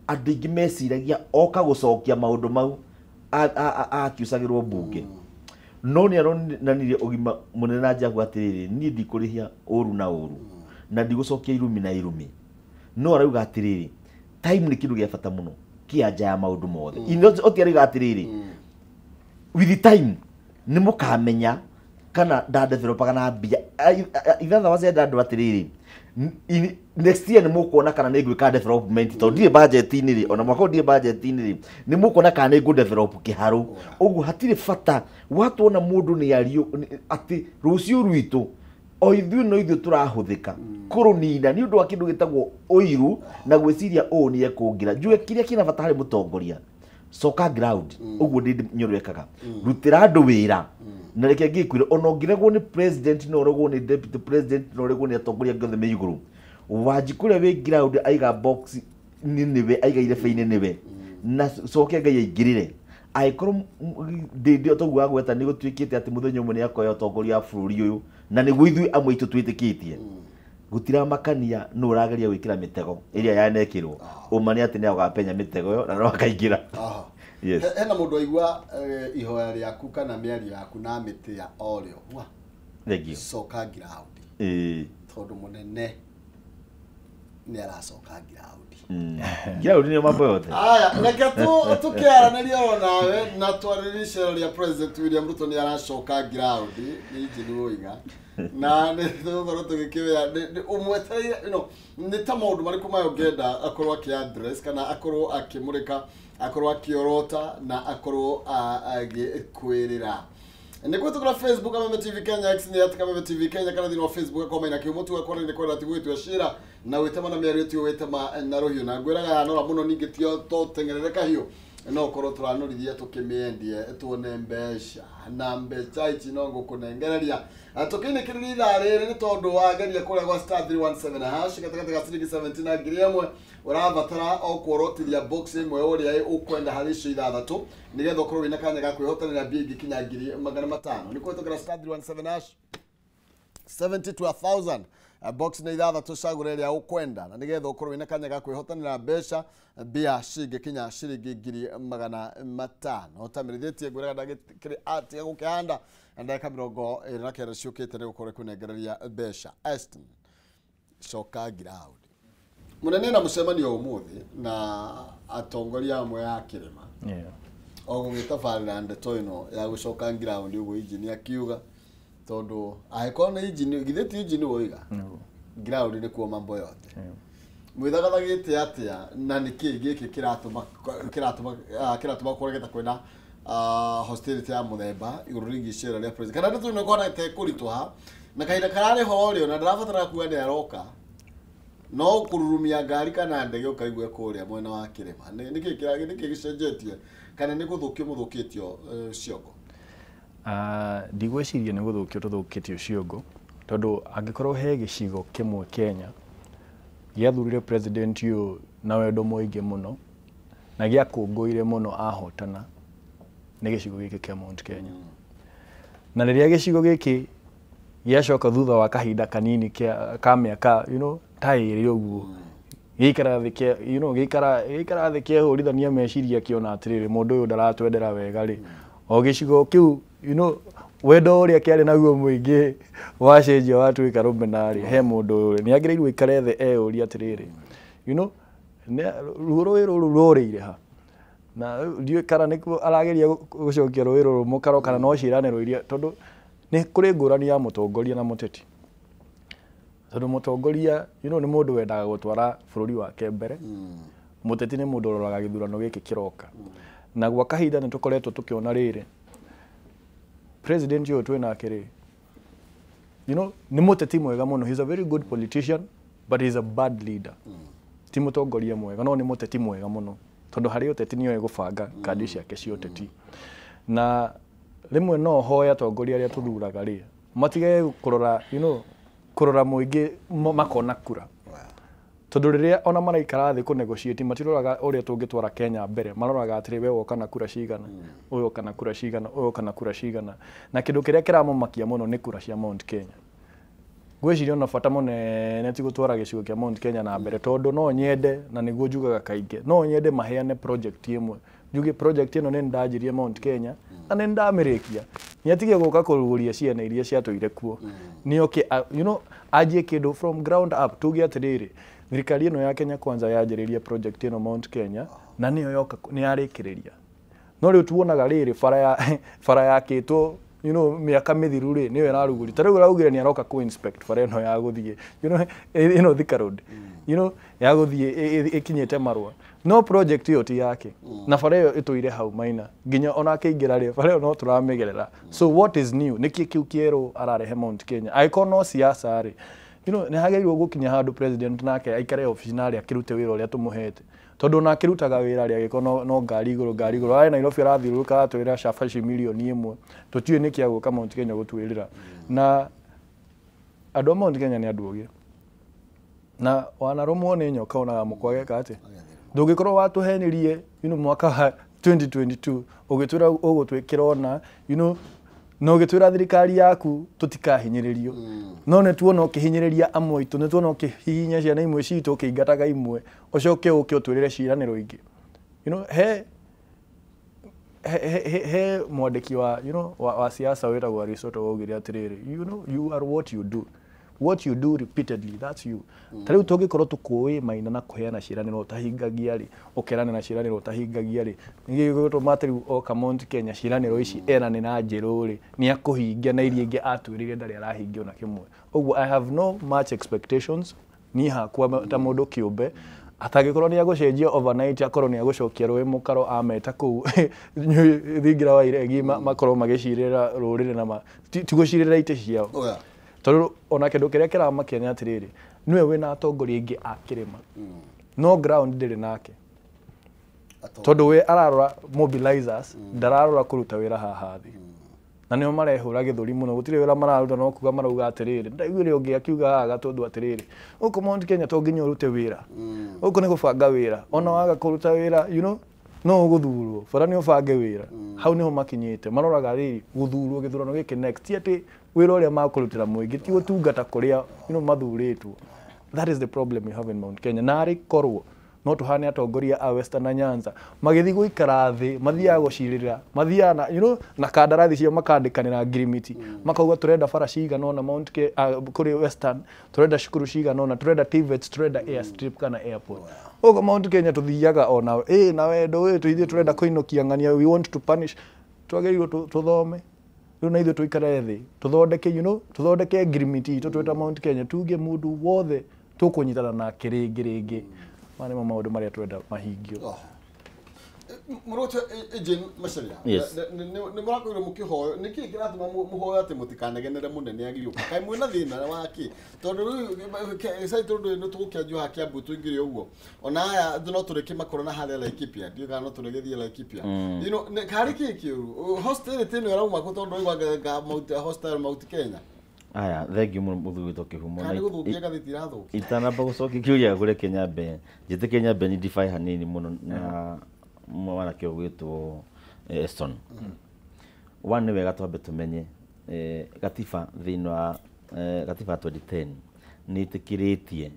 andũ aingĩ meciragia oka gũcokia maũndũ mau akiucagĩrwo mbunge, no nĩ aronanirie ũgima mũnene na njĩra kuga atĩrĩrĩ, niĩ ndikũrĩhia ũru na ũru na ndigũcokia irumi na irumi, no arauga atĩrĩrĩ, time nĩ kĩndũ gĩa bata mũno kĩa nja ya maũndũ mothe. Oti arauga atĩrĩrĩ, with time nĩ mũkamenya kana ndadevelopaga na mbia. Ithatha wacenda andũ atĩrĩrĩ, next year nĩ mũkuona kana nĩ ngwĩka development, tondũ ndirĩ budget-inĩ rĩ, ona mwaka ũyũ ndirĩ budget-inĩ rĩ, nĩ mũkuona kana nĩ ngũ-develop kĩharũ. Ũguo hatirĩ bata watuona mũndũ nĩ ario atĩ rũciũ rwitũ o ithuĩ no ithuĩ tũrahũthĩka kũrũnina nĩ ũndũ wa kĩndũ gĩtagwo ũiru na gwĩciria ũũ nĩ ekũngĩra. Njuge kĩrĩa kĩna bata harĩ mũtongoria, coka ground. Ũguo Ndĩndĩ Nyoro ekaga, rutĩra andũ wĩra. Na reke ngĩkwĩre, ona ũngĩregwo nĩ president, no ũregwo nĩ deputy president, no ũregwo nĩ atongoria angĩ othe me igũrũ, Wanjikũ ũrĩa wĩ ground aiga box nĩ nĩwe aiga irebe-inĩ nĩwe, na coke Ngai aingĩrĩre. Angĩkorwo Ndĩndĩ toguo agweta nĩ gũtuĩkĩte atĩ mũthenya ũmwe nĩ akoya ũtongoria wa bũrũri ũyũ, na nĩguo ithuĩ amwe aitũ twĩtĩkĩtie, gũtiramakania nũ ũrageria gwĩkĩra mĩtego ĩrĩa yanekĩrwo. Ũma nĩ atĩ nĩ agapenya mĩtego ĩyo na no akaingĩra. Yes. Hena mũndũ aigua ihoya rĩaku kana mĩario yaku na mĩtĩa o rĩo. Wa Thank you. Coka ground. Tondũ mũnene nĩ aracoka ground. Ground nĩyo mambo yothe. Aya, reke tũkĩaranĩria o nawe na twarĩrĩrie icera rĩa President William Ruto nĩ aracoka ground, nĩ injini woiga na nĩ tũgũkorwo tũgĩkĩwĩra ũmwetereire nĩ ta maũndũ marĩkũ maya ũngĩenda akorwo akĩ address kana akorwo akĩmũrĩka, akorwo akĩorota na akorwo agĩkwĩrĩra. Nĩ kũhĩtũkĩra Facebook Kameme TV Kenya, X nĩ at Kameme TV Kenya, kana thĩinĩ wa Facebook akoma ina kĩhumo tu akora nĩ kwenda ti gwĩtua cira na wĩtema na mĩario ti wĩtema na rũhiũ, na ngwĩraga yanora mũno ningĩ tio to teng'erere kahiũ, no ũkorwo tũranorithia tũkĩmĩendie tuone mbeca, na mbeca ici no ngũkũnengereria tũkĩinĩkĩrĩria ithaa rĩrĩ, nĩ tondũ wageria kũrĩa gwa *317# gatagatĩ ga ciringi 70 na 1000, ũrabatara o kuorotithia box ĩmwe ũrĩa ũkwenda harĩ icio ithathatũ, nĩgetha ũkorwo wĩna kanya ga kwĩhotanĩra mbia ingĩ kinya 500,000. Nĩ kũhĩtũkĩra *317# 70 to 1000, box nĩ ithathatũ, cagũra ĩrĩa ũkwenda na nĩgetha ũkorwo wĩna kanya ga kwĩhotanĩra mbeca mbia cingĩkinya ciringi 500,000. Ũtamĩrithĩtie ngwĩraga ndagĩkĩrĩ atiga gũkĩhanda na ndagĩka 29 ciũkĩte nĩ gũkorwo ĩkũnengereria mbeca. Eston, coka ground. Mũnene na mũcemanio ũmũthĩ na atongoria amwe a kĩrĩma o gũgĩtabarĩra ndeto ĩno ya gũcoka ground, ũguo injini akiuga, tondũ angĩkorwo nĩ injini, githĩ ti injini woiga? Nĩguo. Ground nĩkuo mambo yote. Mwĩthagathagĩte atĩa na nĩkĩ gĩkĩ kĩratũma kũregeta kwĩna hostility ya mũthemba igũrũ rĩgiĩ icera rĩa president kana ndeto ĩno ĩkorwo ĩtekũritũha na kahinda kararĩ ho rĩ ona ndarabatara kuga nĩ aroka no kũrurumia ngari kana ndege ũkaigua kũrĩa mwena wa kĩrĩma. Nĩkĩ nĩkĩ gĩcenjetie kana nĩ gũthũkio mũthũkĩtio ciongo? Ndigwĩciria nĩ gũthũkio tũthũkĩtio ciongo tondũ angĩkorwo he gĩcigo kĩmwe Kenya gĩathurire president ũyũ na wendo mũingĩ mũno na gĩakũngũire mũno ahotana nĩ gĩcigo gĩkĩ kĩa Mount Kenya. Na rĩrĩa gĩcigo gĩkĩ gĩacoka thutha wa kahinda kanini ka mĩaka you know, ta ĩrĩ ũguo gĩikara thĩ kĩa you know, gĩikara thĩ kĩehũrithania meciria kĩona atĩrĩrĩ mũndũ ũyũ ndaratwendera wega rĩ o gĩcigo kĩu you know, wendo ũrĩa kĩarĩ naguo mũingĩ wacenjia watuĩka rũmena rĩ he mũndũ ũyũ nĩ agĩrĩirwo aikare thĩ eyũrie atĩrĩrĩ you know, ruo rũĩ rũrũ rũrĩire ha na ndiũĩ kana nĩkuo arageria gũcokia rũĩ rũrũ mũkaro kana no ciĩranĩro iria tondũ nĩ kũrĩ ngũrani ya mũtongoria na mũteti tondũ mũtongoria you know, nĩ mũndũ wendaga gũtwara bũrũri wake mbere. Mũteti nĩ mũndũ ũroraga gĩthurano gĩkĩ kĩroka. Na gwa kahinda nĩ tũkoretwo tũkĩona rĩrĩ president ũyũ twĩ nake rĩ you know, nĩ mũteti mwega mũno, he's a very good politician but he's a bad leader. Ti mũtongoria mwega no nĩ mũteti mwega mũno tondũ harĩ ũteti nĩoĩ gũbanga kandi ciake cia ũteti. Na rĩmwe no hoya atongoria arĩa tũthuraga rĩ matige kũrora you know, kũrora mũingĩ makona kura tondũ rĩrĩa ona maraikara thĩ kũ negotiate matiroraga ũrĩa tũngĩtwara Kenya mbere maroraga atĩrĩ we woka na kura cigana ũyũ oka na kura cigana ũyũ oka na kura cigana na kĩndũ kĩrĩa kĩramũmakia mũno nĩ kura cia Mount Kenya. Ngwĩciria ona bata mũnene ti gũtwara gĩcigo kĩa Mount Kenya na mbere tondũ no nyende na nĩguo njugaga kaingĩ no nyende maheane project ĩmwe njuge project ĩno nĩ ndanjirie Mount Kenya na nĩ ndamĩrĩkia nĩ atige gũka kũrugũria ciana iria ciatũire kuo nĩ oke you know, anjie kĩndũ from ground up tuge atĩrĩrĩ thirikari ĩno ya Kenya Kwanza yanjĩrĩria project ĩno Mount Kenya na nĩyo yoka nĩ yarĩkĩrĩria no rĩu tuonaga rĩrĩ bara yakĩtwo you know, mĩaka mĩthiru rĩ nĩyo ĩrarugũria ta rĩu araugire nĩ aroka kũ inspect bara ĩno ya gũthiĩ you know, ĩno Thika Road you know, ya gũthiĩ ĩkinyĩte Marũa no project ĩyo ti yake na bara ĩyo ĩtũire hau Maina nginya ona akĩingĩra rĩ bara ĩyo no tũramĩgerera. So what is new nĩkĩ kĩu kĩerũ ararehe Mount Kenya angĩkorwo no siasa rĩ you know, nĩ hagĩrĩirwo gũkinya handũ president nake aikare obici narĩ akĩrute wĩra ũrĩa tũmũhete tondũ ona akĩrutaga wĩra rĩ agĩkorwo no ngari igũrũ arĩ Nairobi arathiũrũrũka aratwĩra cabaci mirioni ĩmwe tũtiũĩ nĩkĩ agũka Mount Kenya gũtwĩrĩra. Na andũ a Mount Kenya nĩ andũ ogĩ na wanarũmwo nĩ nyoka onaga mũkwa geka atĩ ndũngĩkorwo watũhenirie you know, mwaka wa 2022 ũgĩtwĩra ũgũtwĩkĩra ona you know, na ũgĩtwĩra thirikari yaku tũtikahinyĩrĩrio no nĩ tuona ũkĩhinyĩrĩria amwe aitũ nĩ tuona ũkĩhihinya ciana imwe citũ ũkĩingataga imwe ũcoke ũke ũtwĩrĩre ciĩranĩro ingĩ you know, he mwandĩki wa, you know, wa siasa wĩtagwo Aristotle waugire atĩrĩrĩ you know, you are what you do what you do repeatedly that's you. Ta rĩu tũngĩkorwo tũkũĩ Maina na kũheana ciĩranĩro ũtahingagia rĩ ũkeranĩra ciĩranĩro ũtahingagia rĩ nĩgĩgũtũma atĩ rĩu oka Mount Kenya ciĩranĩro ici eranĩra njerũ rĩ nĩ akũhingia na iria ingĩ atwĩrĩire ndarĩ arahingia ona kĩmwe. Ũguo I have no much expectations niĩ hakwa ta mũndũ kĩũmbe atangĩkorwo nĩ agũcenjia overnight akorwo nĩ agũcokia rũĩ mũkaro ameta kũu thingira wa iregi makorwo magĩcirĩra rũrĩrĩ na ti gũcirĩra itĩ ciao tondũ ona kĩndũ kĩrĩa kĩramakia nĩ atĩrĩrĩ nĩwe wĩna atongoria aingĩ a kĩrĩma no ground ndĩrĩ nake tondũ we ararora mobilizers ndararora kũruta wĩra haha thĩ na nĩo marehũra gĩthũri mũno gũtirĩ wĩra mararuta no kuga marauga atĩrĩrĩ ndaiguire ũngĩ akiuga haha Gatũndũ atĩrĩrĩ gũkũ Mount Kenya to nginya ũrute wĩra gũkũ nĩ gũbanga wĩra ona waga kũruta wĩra you know, no ũgũthurwo bara nĩ ũbange wĩra hau nĩho makinyĩte maroraga rĩrĩ gũthurwo gĩthurano gĩkĩ next ti atĩ wĩra ũrĩa makũrutĩra mũingĩ ti gũtungata kũrĩa you know, mathurĩtwo. That is the problem you have in Mount Kenya na arĩ korwo no tũhane atongoria a Western na Nyanza magĩthiĩ gũikara thĩ mathiaga gũcirĩra mathiaga na, you know, na kandarathi cio makandĩkanĩra ngirimiti makauga tũrenda bara cigana ũna Mount kũrĩ Western tũrenda cukuru cigana ũna tũrenda TVETs tũrenda airstrip kana airport. Ũguo Mount Kenya tũthiaga ona na wendo ithuĩ tũrenda kũinũkia ng'ania we want to punish twagĩrĩirwo tũthome Rĩu na ithuĩ tũikare thĩ tũthondeke, you know, tũthondeke agreement itũ twĩta Mount Kenya, tuge mũndũ wothe tũkũnyitana nake rĩngĩ rĩngĩ. Maya nĩmo maũndũ marĩa twenda mahingio. Mũrũte Jane Macharia, Yes. nĩ mũrakorirwo mũkĩhoyo nĩ kĩĩ kĩratũma mũhoyo atĩ mũtikanegenere mũnene agĩũka? Kaĩ mwĩna thĩna wa kĩ? Tondũ rĩu sai tondũ nĩ tũgũkĩanjio haha Kiambu tũingĩre ũguo, ona aya no tũrĩkĩmakora na harĩa Laikipia, ndiũĩ kana no tũrĩgĩthiĩ Laikipia. You know, karĩ kĩĩ kĩũru hostility ĩno ĩrauma kũ? Tondũ waigua nga Mount hostile Mount Kenya. Aya, thengiũ mũno mũthuri witũ Kĩhumo. Kana nĩ gũthũkia ngathĩti irathũkia? Itanamba gũcokia kĩũria kũrĩ Kenya mbe njĩtĩkie nyambe ni defy hanini mũno na mwanake ũgwĩtwo Eston. One, nĩ wega twambe tũmenye gatiba thĩinĩ wa gatiba ya 2010 nĩ ĩtĩkĩrĩtie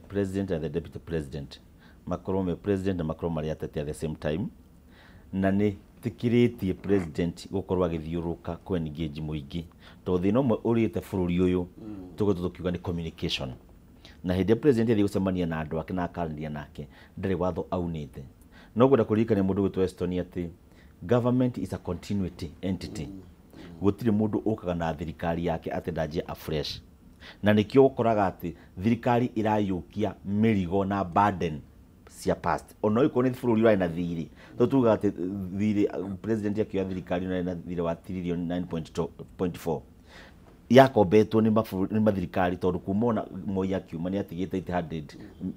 president and the deputy president makorwo me president na makorwo marĩ ateti at the same time, na nĩ ĩtĩkĩrĩtie president gũkorwo agĩthiũrũrũka kũ engage mũingĩ, tondũ thĩna ũmwe ũrĩte bũrũri ũyũ tũkoretwo tũkiuga nĩ communication. Na hĩndĩ ĩrĩa president athiĩ gũcemania na andũ ake na akaranĩria nake, ndarĩ watho aunĩte. No ngwenda kũririkania mũndũ ũgwĩtwo Eston atĩ government is a continuity entity. Gũtirĩ mũndũ ũkaga na thirikari yake atĩ ndanjie afresh, na nĩkĩo ũkoraga atĩ thirikari ĩrayũkia mĩrigo na burden cia past, ona ũngĩkorwo nĩ bũrũri ũrarĩ na thirĩ. Tondũ tugaga atĩ thirĩ, president akĩoya thirikari ũrarĩ na thirĩ wa trillion 9.4 yakombetwo nĩ mabũrũri nĩ mathirikari, tondũ kuma ona Moi akiuma nĩ atigĩte 800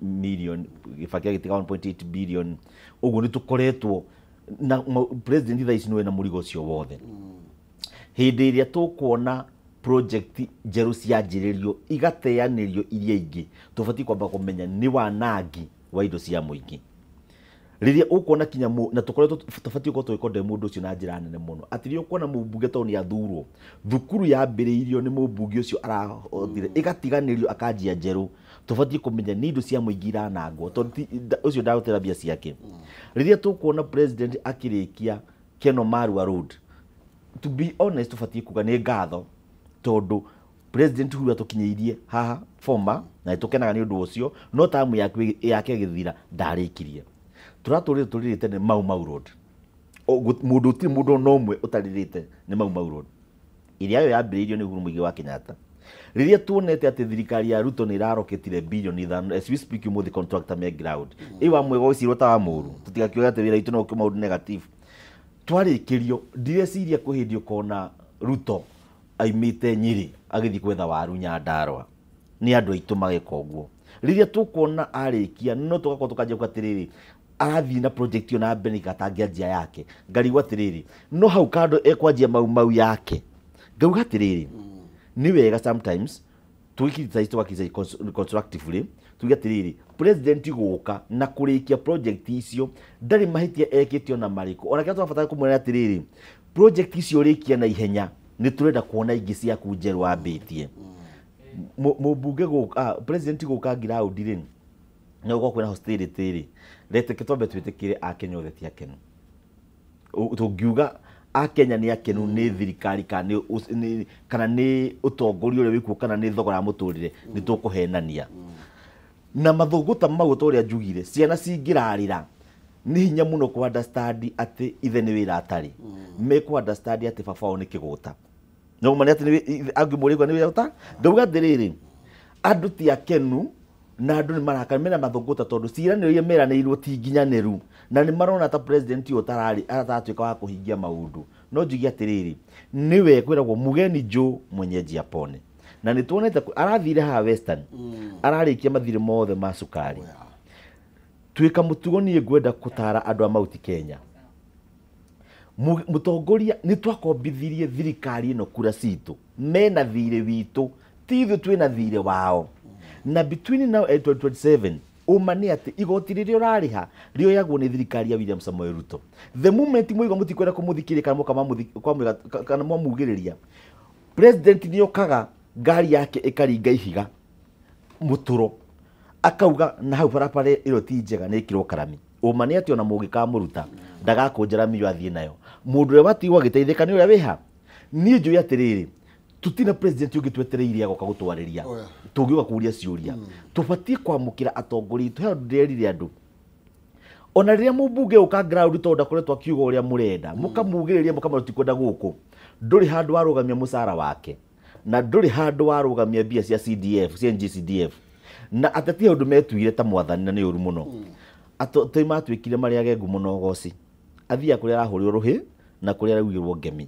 million, Kibaki agĩtiga 1.8 billion. Ũguo nĩ tũkoretwo na president thaa ici nĩwe na mũrigo ũcio wothe. Hĩndĩ ĩrĩa tũkuona project njerũ cianjĩrĩrio igateanĩrio iria ingĩ, tũbatiĩ kwamba kũmenya nĩ wanangi wa indo cia mũingĩ. Rĩrĩa ũkuona kinya na tũkoretwo tũbatiĩ gũkorwo tũgĩkondem mũndũ ũcio na njĩra nene mũno, atĩ rĩrĩa ũkuona mũmbunge tondũ nĩ athurwo, thukuru yambĩrĩirio nĩ mũmbunge ũcio arahotire ĩgatiganĩrio akanjia njerũ, tũbatiĩ kũmenya nĩ indo cia mũingĩ iranangwo, tondũ ũcio ndagũtera mbia ciake. Rĩrĩa tũkuona president akĩrĩkia Keno Marua Road, to be honest, tũbatiĩ kuga nĩ ngatho, tondũ president Uhuru atũkinyĩirie haha former na nĩtũkenaga nĩ ũndũ ũcio, no tamu yake yake ĩgĩthira ndarĩkirie. Tũratũrire tũrĩrĩte nĩ Mau Mau Road. Mũndũ ũtirĩ mũndũ ona ũmwe ũtarĩrĩte nĩ Mau Mau Road ĩrĩa yo yambĩrĩirio nĩ Uhuru Muigai wa Kenyatta. Rĩrĩa tuonete atĩ thirikari ya Ruto nĩ ĩraroketire bilioni 5, as we speak ũmũthĩ contractor me ground ĩ wa mwega ũcirwo ta wa mũru, tũtigakiuga atĩ wĩra witũ no ũke maũndũ negative. Twarĩkĩrio ndireciria kwĩ hĩndĩ ũkona Ruto aimĩte Nyĩrĩ agĩthiĩ gwetha waru Nyandarũa. Nĩ andũ aitũ mageka ũguo. Rĩrĩa tũkuona arĩkia no tũgakorwo tũkanjia kuga atĩrĩrĩ, arathiĩ na project ĩyo na mbere gatangĩanjia yake. Ngarigwo atĩrĩrĩ, no hau kando ekwanjia Mau Mau yake. Ngauga atĩrĩrĩ, nĩ wega sometimes tũgĩ criticize constructively, tuge atĩrĩrĩ, president gũka na kũrĩkia project icio ndarĩ mahĩtia ekĩte ona marĩkũ. Ona kĩrĩa tũrabatara kũmwĩra atĩrĩrĩ, project icio rĩkia na ihenya, nĩ tũrenda kuona ingĩ ciaku njerũ wambĩtie. Mũmbunge gũka, president gũka ground rĩ, nĩ gũkorwo kwĩna hostility rĩ, reke twambe twĩtĩkĩre Akenya othe ti akenu. Tũngiuga Akenya nĩ akenu nĩ thirikari kana nĩ kana nĩ ũtongoria ũrĩa wĩkuo kana nĩ thogora wa mũtũrĩre, nĩ tũkũhenania. Na mathũgũta mau, ta ũrĩa njugire, ciana cingĩrarĩra nĩ hinya mũno kũ understand atĩ ithe nĩ wĩra atarĩ, mekũ understand atĩ baba wao nĩ kĩgũta. No ma nĩ atĩ angĩmũrĩgua nĩ wĩra ũta. Ngauga atĩrĩrĩ, andũ ti akenu na andũ nĩ marakara mena mathũgũta, tondũ ciĩranĩro iria meranĩirwo ti nginyanĩru, na nĩ marona ta president ũyũ ũtararĩ ataratuĩka wa kũhingia maũndũ. No njuge atĩrĩrĩ, nĩwe kwĩragwo mgeni njoo mwenyeji apone, na nĩ tuonete arathire haha Western ararĩkia mathirĩ mothe ma cukari. Twĩka mũtugo, niĩ ngwenda gũtara andũ a Mount Kenya. Mũtongoria nĩ twakombithirie thirikari ĩno kura citũ, mena thirĩ witũ, ti ithuĩ twĩna thirĩ wao. Na between now and 2027, ũma nĩ atĩ igoti rĩrĩa ũrarĩha rĩoyagwo nĩ thirikari ya William Samoei Ruto. The moment mwaigua mũtikwenda kũmũthikĩrĩria kana mũka kana mwamugĩrĩria, president nĩ okaga ngari yake ĩkaringa ihiga mũtũro, akauga na hau barabara ĩyo ti njega, nĩ ĩkĩrwo karami. Ũma nĩ atĩ ona mũngĩkamũruta ndagakũnja rami ĩyo athiĩ nayo. Mũndũ ũrĩa watigwo agĩteithĩka nĩ ũrĩa wĩha. Niĩ njũĩ atĩrĩrĩ, tutina president ũngĩ twetereire agoka gũtwarĩria. Oh, yeah. Tũngĩũka kũria ciũria, tũbatiĩ kwamũkĩra atongoria itũ. He ũndũ ndĩrerire andũ, ona rĩrĩa mũmbunge ũka ground, tondũ ndakoretwo akiuga ũrĩa mũrenda, mũkamugĩrĩria, mũkamwĩra tũtikwenda gũkũ. Ndũrĩ handũ warũgamia mũcara wake na ndũrĩ handũ warũgamia mbia cia CDF, cia NGCDF. Na ateti ũndũ metuire ta mwathani na nĩ ũru mũno. Atoi matuĩkire marĩ agengu mũno goci. Athiaga kũrĩa arahũrĩrwo rũhĩ na kũrĩa araugĩrwo ngemi.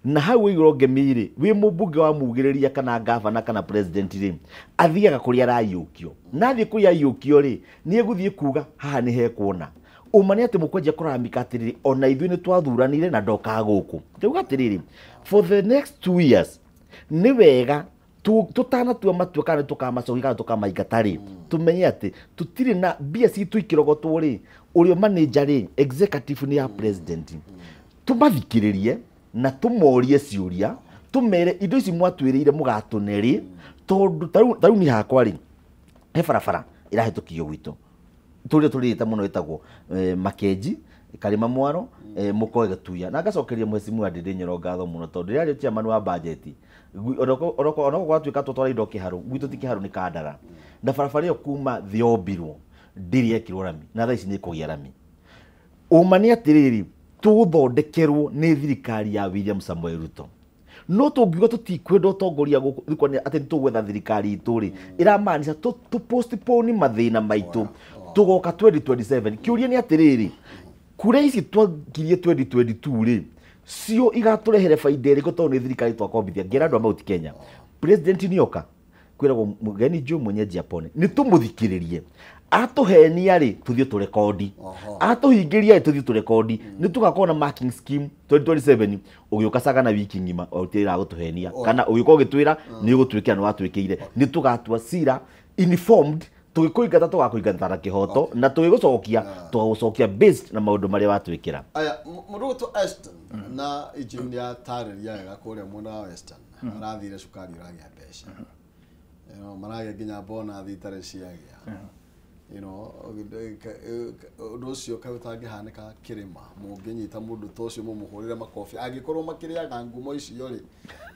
Na hau waigĩrwo ngemi rĩ, wĩ mũmbunge wa mugĩrĩria kana gavana kana president rĩ, athiaga kũrĩa araiyũkio. Na athiĩ kũrĩa aiyũkio rĩ, nĩ egũthiĩ kuga haha nĩ hekuona. Ũma nĩ atĩ mũkwanjia kũraramika atĩrĩrĩ, ona ithuĩ nĩ twathuranire na ndokaga gũkũ. Ndauga atĩrĩrĩ, for the next 2 years nĩ wega tũtanatua matua kana tũkamacokia kana tũkamaingata rĩ, tũmenye atĩ tũtirĩ na mbia citũ ikĩrogotwo rĩ, ũrĩa manager rĩ, executive nĩ ya president. Tũmathikĩrĩrie na tũmorie ciũria, tũmere indo ici mwatwĩrĩire mũgatũne rĩ, tondũ ta rĩu niĩ hakwa rĩ, he barabara ĩrahĩtũkio gwitũ tũrĩa tũrĩte mũno ĩtagwo Makenji Karima Mwaro, Mũkoe Gĩtuya. Na ngacokeria mheshimiwa Ndindi Nyoro ngatho mũno tondũ rĩrĩa arĩ chairman wa budget, onako gwatuĩka tũtwara indo kĩharũ, gwitũ ti kĩharũ nĩ Kandara. Na barabara ĩyo kuma thĩ yombirwo ndĩrĩ yekĩrwo rami, na thaa ici nĩ ĩkũgĩa rami. Ũma nĩ atĩrĩrĩ, tũthondekerwo nĩ thirikari ya William Samoei Ruto. No tũngiuga tũtikwenda ũtongoria gũkũ, nĩ atĩ nĩ tũgwetha thirikari itũ rĩ, ĩramaanisha tũ postpone mathĩna maitũ tũgoka 2027. Kĩũria nĩ atĩrĩrĩ, kura ici twakirie 2022 rĩ, cio igatũrehere baida ĩrĩkũ tondũ nĩ thirikari twakombithia. Ngĩra andũ a Mount Kenya, president nĩoka kwĩragwo mũgeni njũ mwenyeji apone, nĩ tũmũthikĩrĩrie. Atũhenia rĩ, tũthiĩ tũrekondi. Atũhingĩria rĩ, tũthiĩ tũrekondi. Nĩ tũgakorwo na marking scheme 2027, ũgĩũka Sagana wiki ng'ima ũrutĩra gũtũhenia kana ũgĩũka ũgĩtwĩra nĩ ũgũtwĩkĩra nĩ watwĩkĩire. Nĩ tũgatua cira informed, tũgĩkũingata tũgakũingata na kĩhoto, na tũgĩgũcokia tũgagũcokia based na maũndũ marĩa watwĩkĩra. Aya, mũndũ ũgwĩtwo Ashton na engineer tarĩria wega kũrĩa mwena wa Western arathire cukari ũragĩa mbeca, maragĩa nginya bonathi itarĩ ciagĩa. Ũndũ ũcio kaĩ ũtangĩhanĩka kĩrĩma, mũngĩnyita mũndũ ta ũcio mũmũhũrĩre makobi angĩkorwo makĩrĩaga ngumo icio rĩ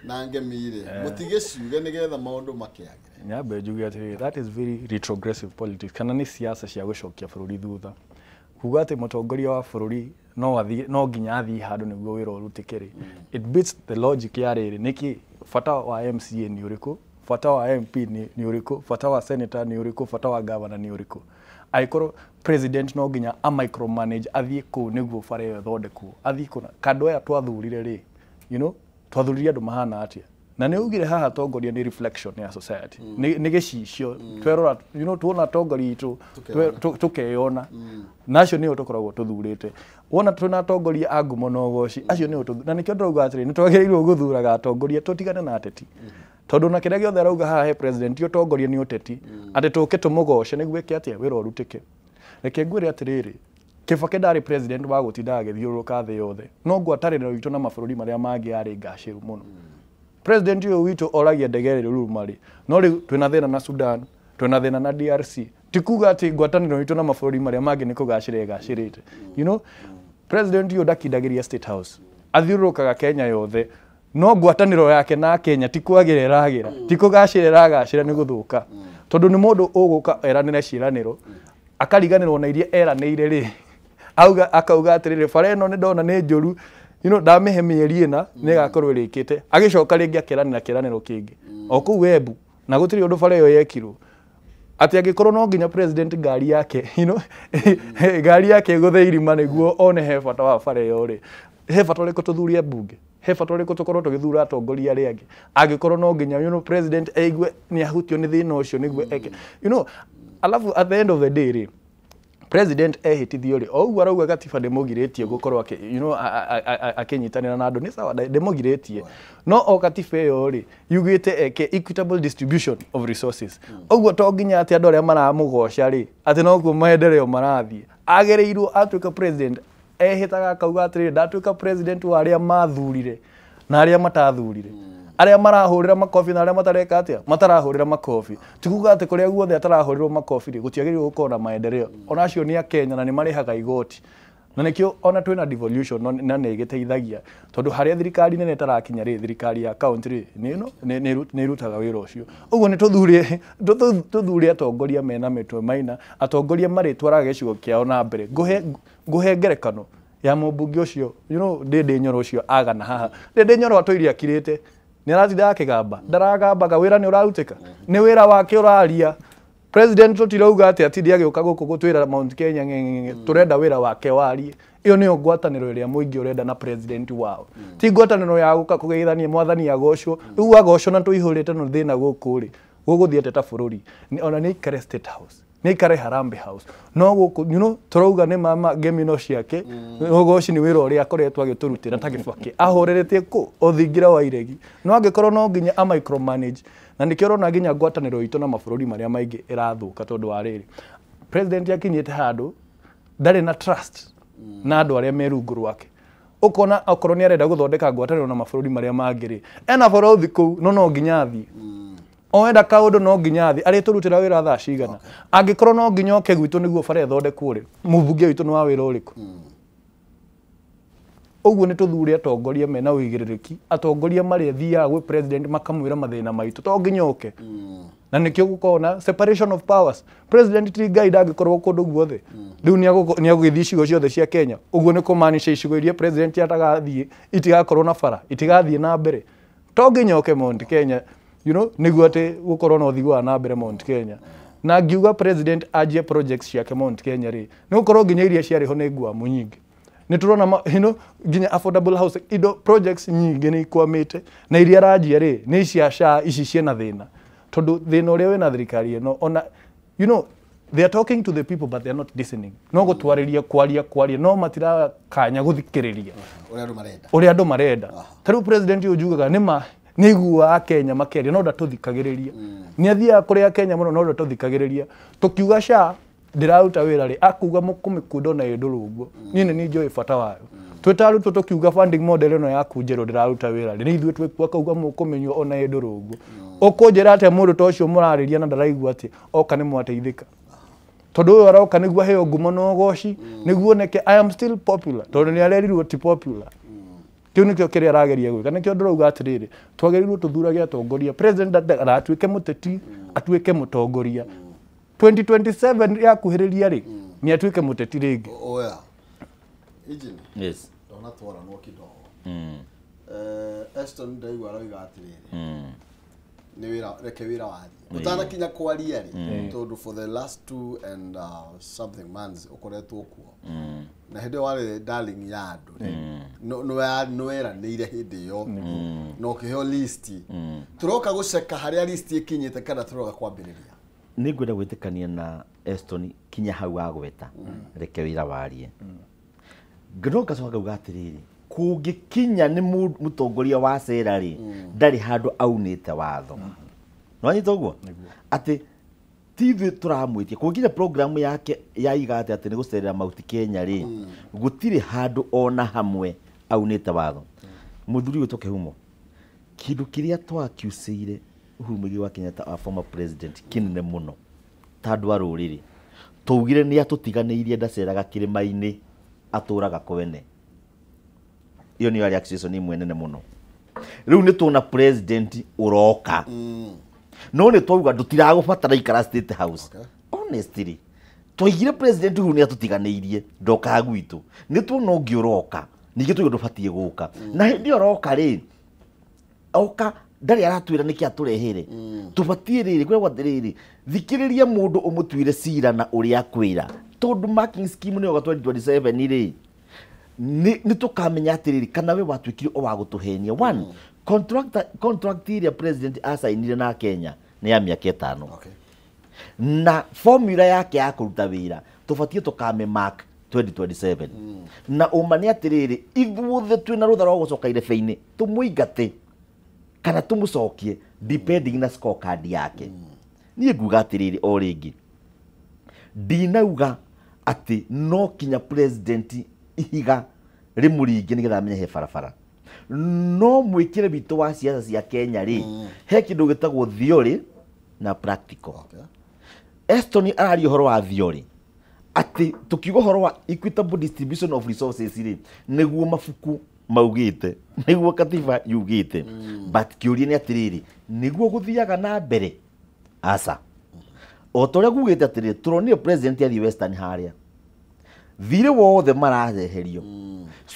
na ngemi rĩ, mũtigĩciuge nĩgetha maũndũ makĩagĩre. Nyambe njuge atĩrĩrĩ, that is very retrogressive politics, kana nĩ siasa cia gũcokia bũrũri thutha. Kuga atĩ mũtongoria wa bũrũri no athiĩ, no nginya athiĩ handũ nĩguo wĩra ũrutĩke rĩ, it beats the logic ya rĩrĩ, nĩkĩ bata wa MCA nĩ ũrĩkũ, bata wa MP nĩ ũrĩkũ, bata wa senator nĩ ũrĩkũ, bata wa governor nĩ ũrĩkũ. Angĩkorwo president no nginya a micromanage athiĩ kũu nĩguo bara ĩyo ĩthondekwo, athiĩ kũna kando aya twathurire rĩ, twathurire andũ mahana atĩa. Na nĩ ugire haha atongoria nĩ reflection ya society, nĩ gĩcicio twerora, tuona atongoria itũ tũkeyona, na acio nĩo tũkoragwo tũthurĩte. Wona twĩna atongoria a ngumo na ũgoci, acio nĩo, na nĩkĩo ndĩrauga atĩrĩ, nĩ twagĩrĩirwo gũthuraga atongoria tũtigane na ateti. Tondũ na kĩrĩa gĩothe arauga haha he president, ũtongoria nĩ ũteti, atĩ tũke tũmũgoce nĩguo eke atĩa, wĩra ũrutĩke. Reke ngwĩre atĩrĩrĩ, Kibaki ndarĩ president wa gũtindaga agĩthiũrũrũka thĩ yothe, no ngwatanĩro itũ na mabũrũri marĩa mangĩ yarĩ ngacĩru mũno. President ũyũ witũ oragia ndege ĩrĩ ruruma rĩ, no rĩu twĩna thĩna na Sudan, twĩna thĩna na DRC. Ti kuga atĩ ngwatanĩro itũ na mabũrũri marĩa mangĩ nĩ kũgacĩra ĩgacĩrĩte. President ũyũ ndakindagĩria State House, athiũrũrũkaga Kenya yothe, no ngwatanĩro yake na Kenya ti kwagĩra ĩragĩra, ti kũgacĩra ĩragacĩra, nĩ gũthũka. Tondũ nĩ mũndũ ũgũka eranĩre ciĩranĩro, akariganĩrwo na iria eranĩire rĩ, auga akauga atĩrĩrĩ, bara ĩno nĩ ndona nĩ njũru, ndamĩhe mĩeri ĩna nĩ ĩgakorwo ĩrĩkĩte. Agĩcoka rĩngĩ akeranĩra kĩranĩro kĩngĩ o kũu Embu, na gũtirĩ ũndũ bara ĩyo yekirwo. Atĩ angĩkorwo no nginya president ngari yake, ngari yake ĩgũthe irima nĩguo one he bata wa bara ĩyo rĩ, he bata ũrĩkũ tũthurie mbunge? He bata ũrĩkũ tũkorwo tũgĩthura atongoria arĩa angĩ angĩkorwo no nginya president aigue nĩ ahutio nĩ thĩna ũcio nĩguo eke. Alafu at the end of the day rĩ, president ehĩtithio rĩ, o ũguo arauga gatiba ndĩmũgirĩtie gũkorwo akĩnyitanĩra na andũ, nĩ sawa, ndĩmũgirĩtie, no o katiba ĩyo rĩ yugĩte eke equitable distribution of resources. Ũguo to nginya atĩ andũ arĩa maramũgoca rĩ atĩ nokuo maendeleo marathiĩ. Agĩrĩirwo atuĩka president ehĩtaga akauga atĩrĩrĩ, ndatuĩka president wa arĩa mathurire na arĩa matathurire, arĩa marahũrĩra makobi na arĩa matareka atĩa, matarahũrĩra makobi. Ti kuga atĩ kũrĩa guothe atarahũrĩrwo makobi rĩ gũtiagĩrĩirwo gũkorwo na maendeleo. Ona acio nĩ Akenya na nĩ marĩhaga igoti, na nĩkĩo ona twĩna devolution na nĩ ĩgĩteithagia, tondũ harĩa thirikari nene ĩtarakinya rĩ, thirikari ya county rĩ nĩ ĩrutaga wĩra ũcio. Ũguo nĩ tũthure atongoria mena mĩtwe maina, atongoria marĩtwaraga gĩcigo kĩao na mbere. Ngũhe ngerekano Ya mũmbunge ũcio, you know, Ndĩndĩ Nyoro ũcio agana haha. Ndĩndĩ Nyoro atũire akirĩte. Nĩ aratinda akĩgamba. Ndaragambaga, wĩra nĩ ũrarutĩka. Nĩ wĩra wake ũraria. President tũtirauga atĩ atinde agĩũka gũkũ gũtwĩra Mount Kenya ng'eng'eng'e. Tũrenda wĩra wake warie. Ĩyo nĩyo ngwatanĩro ĩrĩa mũingĩ ũrenda na president wao. Ti ngwatanĩro ya gũka kũgeithania mwathani agocwo. Rĩu agocwo na tũihũrĩte no thĩna gũkũ rĩ. Gũgũthiĩ atĩa ta bũrũri? Ona nĩ aikare State House. Nĩ aikare Harambee House. No gũkũ, you know, tũrauga nĩ mama ngemino ciake. Ũgoci nĩ wĩra ũrĩa akoretwo agĩtũrutĩra ta Kibaki. Ahũrĩrĩtie kũ? O thingira wa iregi. No angĩkorwo no nginya a micromanage. Na nĩkĩo ũrona nginya ngwatanĩro itũ na mabũrũri marĩa maingĩ ĩrathũka tondũ wa rĩrĩ. President akinyĩte handũ ndarĩ na trust na andũ arĩa me rungu rwake. Ũkona okorwo nĩ arenda gũthondeka ngwatanĩro na mabũrũri marĩa mangĩ rĩ, ena borothi kũu no no nginya athiĩ. Oenda kaũndũ no nginya athiĩ, arĩtũrutĩra wĩra thaa cigana. Angĩkorwo no nginya oke gwitũ nĩguo bara ĩthondekwo rĩ, mũmbunge witũ nĩ wa wĩra ũrĩkũ? Ũguo nĩ tũthure atongoria mena ũigĩrĩrĩki, atongoria marĩa thiaga gwĩ president makamwĩra mathĩna maitũ, to nginya oke. Na nĩkĩo gũkoragwo na separation of powers. President ti Ngai, ndangĩkorwo kũndũ guothe. Rĩu nĩ agũgĩthiĩ icigo ciothe cia Kenya. Ũguo nĩ kũmaanisha icigo iria president atagathiĩ itigakorwo na bara, itigathiĩ na mbere. To nginya oke Mount Kenya, you know, nĩguo atĩ gũkorwo na ũthii wa na mbere Mount Kenya. Na ngiuga president anjie projects ciake Mount Kenya rĩ, nĩ gũkorwo nginya iria ciarĩ ho nĩ ngwamu nyingĩ. Nĩ tũrona you know, nginya affordable housing, indo projects nyingĩ nĩ ikwamĩte, na iria aranjia rĩ, nĩ cia SHA ici ciĩna thĩna. Tondũ thĩna ũrĩa wĩna thirikari ĩno, ona, you know, they are talking to the people but they are not listening. No gũtwarĩria kwaria kwaria, no matirakanya gũthikĩrĩria ũrĩa andũ marenda. Ũrĩa andũ marenda. Ta rĩu president ũyũ njugaga nĩ ma nĩ aiguaga Kenya makĩaria no ndatũthikagĩrĩria. Nĩ athiaga kũrĩa Kenya mũno no ndatũthikagĩrĩria. Tũkiuga SHA ndĩraruta wĩra rĩ, akuga mũkũmĩkunda ona ĩ ndũrũ ũguo. Niĩ nĩ niĩ njũĩ bata wayo. Twĩ ta arutwo tũkiuga funding model ĩno yaku njerũ ndĩraruta wĩra rĩ, nĩ ithuĩ twĩkuo akauga mũkũmĩnyua ona ĩ ndũrũ ũguo. Ũkũnjĩra atĩa mũndũ ta ũcio mũrarĩria na ndaraigua atĩ oka nĩ mwateithĩka. Tondũ ũyũ aroka nĩguo aheo ngumo na ũgoci, nĩguo oneke I am still popular, tondũ nĩ arerirwo ti popular. Kĩu nĩkĩo kĩrĩa arageria gwĩka. Nĩkĩo ndĩrauga atĩrĩrĩ, twagĩrĩirwo tũthurage atongoria. President aratuĩke mũteti, atuĩke mũtongoria. 2027 yakuhĩrĩria rĩ, nĩ atuĩke mũteti rĩngĩ. Oya. Engine. Yes. Ndona twaranwo kidogo. Eston ndaigua aroiga atĩrĩrĩ, nĩ wĩra, reke wĩra warie. Ũtanakinya kwaria rĩ, tondũ for the last 2 and something months ũkoretwo kuo. Na hĩndĩ ĩyo warĩ darling ya andũ rĩ, nĩ weranĩire hĩndĩ ĩyo na ũkĩheo list. Tũroka gũceka harĩa list ĩkinyĩte kana tũroka kwambĩrĩria? Nĩ ngwenda gwĩtĩkania na Eston kinya hau agweta, reke wĩra warie. No ngacoka ngauga atĩrĩrĩ, kũngĩkinya nĩ mũtongoria wa cera rĩ, ndarĩ handũ aunĩte watho. Nĩwanyita ũguo? Atĩ ti ithuĩ tũramwĩtia. Kũngĩkinya program yake ya iga atĩ nĩ gũcerera Mount Kenya rĩ, gũtirĩ handũ ona hamwe aunĩte watho. Mũthuri ũyũ Kĩhumo, kĩndũ kĩrĩa twakiucĩire Uhuru Muigai wa Kenyatta, our former president, kĩnene mũno ta andũ a rũrĩrĩ, twaugire nĩ atũtiganĩirie, ndaceraga kĩrĩma-inĩ, atũraga kwene. Ĩyo nĩyo yarĩ accusation ĩmwe nene mũno. Rĩu nĩ tuona president ũroka, no nĩ twauga ndũtiragũbatara, ikara State House. Honestly, twaigire president Uhuru nĩ atũtiganĩirie, ndokaga gwitũ. Nĩ tuona ũngĩ ũroka, ningĩ tuge ndũbatiĩ gũka. Na hĩndĩ ĩyo ũroka rĩ, oka ndarĩ aratwĩra nĩkĩ atũrehere. Tũbatiĩ rĩrĩ kwĩragwo atĩrĩrĩ, thikĩrĩria mũndũ ũmũtuire cira na ũrĩa akwĩra, tondũ marking scheme nĩyo 2027 rĩ, nĩ tũkamenya atĩrĩrĩ kana we watuĩkire o wa gũtũhenia. One contract ĩrĩa president acainire na Kenya nĩ ya mĩaka 5. Na formula yake ya kũruta wĩra tũbatiĩ tũkame mark 2027. Na ũma nĩ atĩrĩrĩ, ithuothe twĩna rũtha rwa gũcoka irebe-inĩ tũmũingate kana tũmũcokie depending na scorecard yake. Niĩ nguga atĩrĩrĩ, o rĩngĩ ndinauga atĩ no kinya president ihiga rĩmũringe nĩgetha amenye he barabara, no mwĩkĩre witũ wa siasa cia Kenya rĩ, he kĩndũ gĩtagwo theory na practical. Eston araria ũhoro wa theory, atĩ tũkiuga ũhoro wa equitable distribution of resources rĩ, nĩguo mabuku maugĩte, nĩguo katiba yugĩte, but kĩũria nĩ atĩrĩrĩ, nĩguo gũthiaga na mbere? Aca. O ta ũrĩa ngugĩte atĩrĩrĩ, tũronire president athiĩ Western harĩa, Thirĩ wothe marareherio.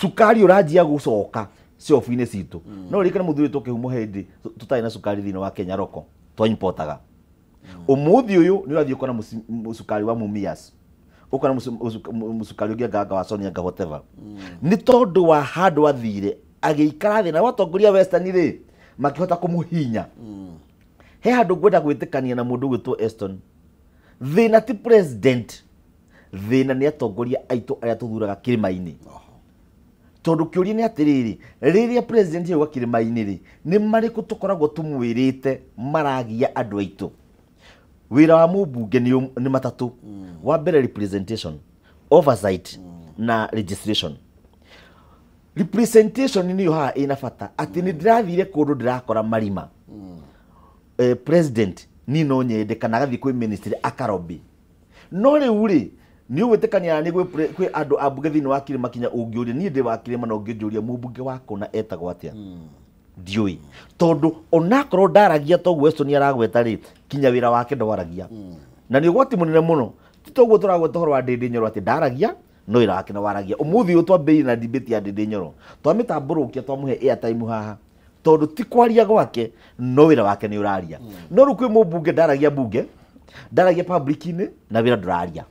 Cukari ũranjia gũcoka shelf-inĩ citũ. No ririkana mũthuri tũkĩhumo hĩndĩ tũtarĩ na cukari thĩinĩ wa Kenya roko twaimportaga. Ũmũthĩ ũyũ nĩ ũrathiĩ ũkona cukari wa Mumias, ũkona cukari ũngĩ anga wa Sonia anga whatever. Nĩ tondũ wa handũ athire agĩikara thĩ na watongoria Western rĩ makĩhota kũmũhinya. He handũ ngwenda gwĩtĩkania na mũndũ ũgwĩtwo Eston. Thĩna ti president, thĩna nĩ atongoria aitũ arĩa tũthuraga kĩrĩma-inĩ. Tondũ kĩũria nĩ atĩrĩrĩ, rĩrĩa president yauga kĩrĩma-inĩ rĩ, nĩ marĩkũ tũkoragwo tũmwĩrĩte maragia andũ aitũ? Wĩra wa mũmbunge nĩ matatũ. Wa mbere representation, oversight na registration. Representation nĩyo haha ĩna bata atĩ nĩ ndĩrathire kũndũ ndĩrakora marima. President ni no nyende kana agathiĩ kwĩ ministry akarobi. No rĩu rĩ nĩ ũgwĩtĩkania nĩ kwĩ andũ a mbunge thĩinĩ wa kĩrĩma kinya ũngĩũria niĩ ndĩ wa kĩrĩma na ũngĩnjũria mũmbunge wa kũna etagwo atĩa ndiũĩ, tondũ onakorwo ndaragia toguo Weston aragweta rĩ kinya wĩra wake ndwaragia. Na nĩ ũgwati mũnene mũno ti toguo tũragweta ũhoro wa Ndĩndĩ Nyoro atĩ ndaragia no wĩra wake nĩwaragia. Ũmũthĩ ũyũ twambĩrĩirie na debate ya Ndĩndĩ Nyoro twamĩtambũrũkia twamũhe airtime haha tondũ ti kwaria gwake no wĩra wake nĩ ũraria. No rĩu kwĩ mũmbunge ndaragia mbunge, ndaragia public-inĩ na wĩra ndũraria.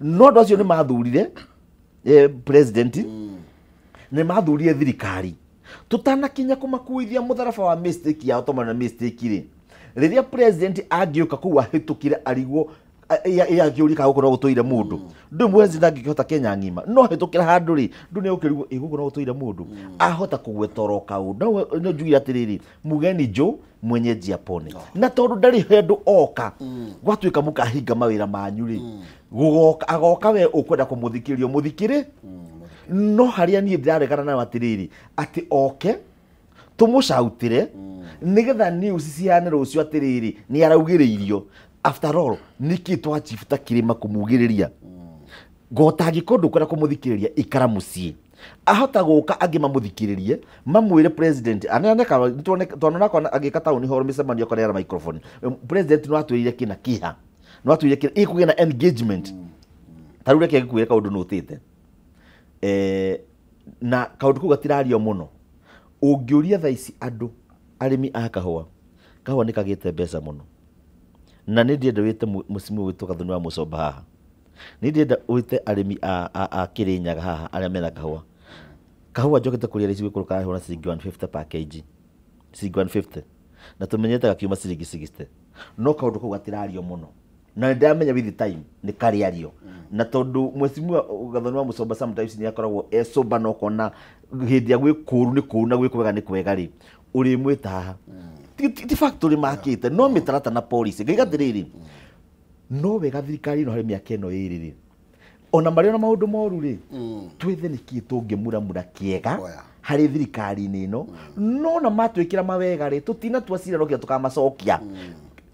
No andũ acio nĩ mathurire president, nĩ mathurire thirikari. Tũtanakinya kũmakuithia mũtharaba wa mistake yao tondũ na mistake rĩ, rĩrĩa president angĩũka kũu ahĩtũkire arigwo angĩũria kana gũkũ no gũtũire mũndũ, ndũĩ president angĩkĩhota Kenya ng'ima no ahĩtũkĩra handũ rĩ ndũ nĩ ũkĩrigwo ĩ gũkũ no gũtũire mũndũ, ahota kũgweta oro kaũndũ. No njugire atĩrĩrĩ, mugeni njo mwenyeji apone. Na tondũ ndarĩ handũ oka gwatuĩka mũkahinga mawĩra manyu rĩ, gũgoka agoka we ũkwenda kũmũthikĩrĩria mũthikĩrĩ. No harĩa niĩ ndĩraregana nayo atĩrĩrĩ, atĩ oke tũmũcautĩre nĩgetha news cihane rũciũ atĩrĩrĩ nĩ araugĩrĩirio. After all nĩkĩ twachief ta kĩrĩma kũmugĩrĩria? Gotangĩkorwo ndũkwenda kũmũthikĩrĩria ikara mũciĩ. Ahota gũka angĩ mamũthikĩrĩrie mamwĩre president twanona agĩka taũni hall mĩcemanio akaneana microphone, president no atwĩrire kĩna kĩha, no atwĩrire kĩna ĩkũgĩa na engagement. Ta rĩu reke ngĩkwĩre kaũndũ nũtĩte na kaũndũ kau gatirario mũno. Ũngĩũria thaa ici andũ arĩmi a kahũa, kahũa nĩ kagĩte mbeca mũno. Na nĩ ndĩrenda wĩte mũciĩ witũ Gathoni wa Mũcomba haha, nĩ ndĩrenda wĩte arĩmi a Kĩrĩnyaga haha arĩa mena kahũa. Kahũa njokete kũrĩa ici gũkũ karahũa na ciringi 150 per kg, ciringi 150, na tũmenyete gakiuma ciringi 60. No kaũndũ kau gatirario mũno na nĩ ndĩramenya with time nĩ karĩario. Na tondũ mwecimu Gathoni wa Mũcomba sometimes nĩ akoragwo e sober na ũkona hĩndĩ ya gwĩ kũũru nĩ kũũru na gwĩ kwega nĩ kwega rĩ, ũrĩmwĩta haha ti factory makĩte no mĩtaratara na policy. Ngaiga atĩrĩrĩ, no wega thirikari ĩno harĩ mĩaka ĩno ĩrĩ rĩ, ona marĩ na maũndũ moru rĩ, twethe nĩkĩ tũngĩmuramura kĩega harĩ thirikari-inĩ ĩno. No na matwĩkĩra mawega rĩ, tũtinatua cira no nginya tũkamacokia.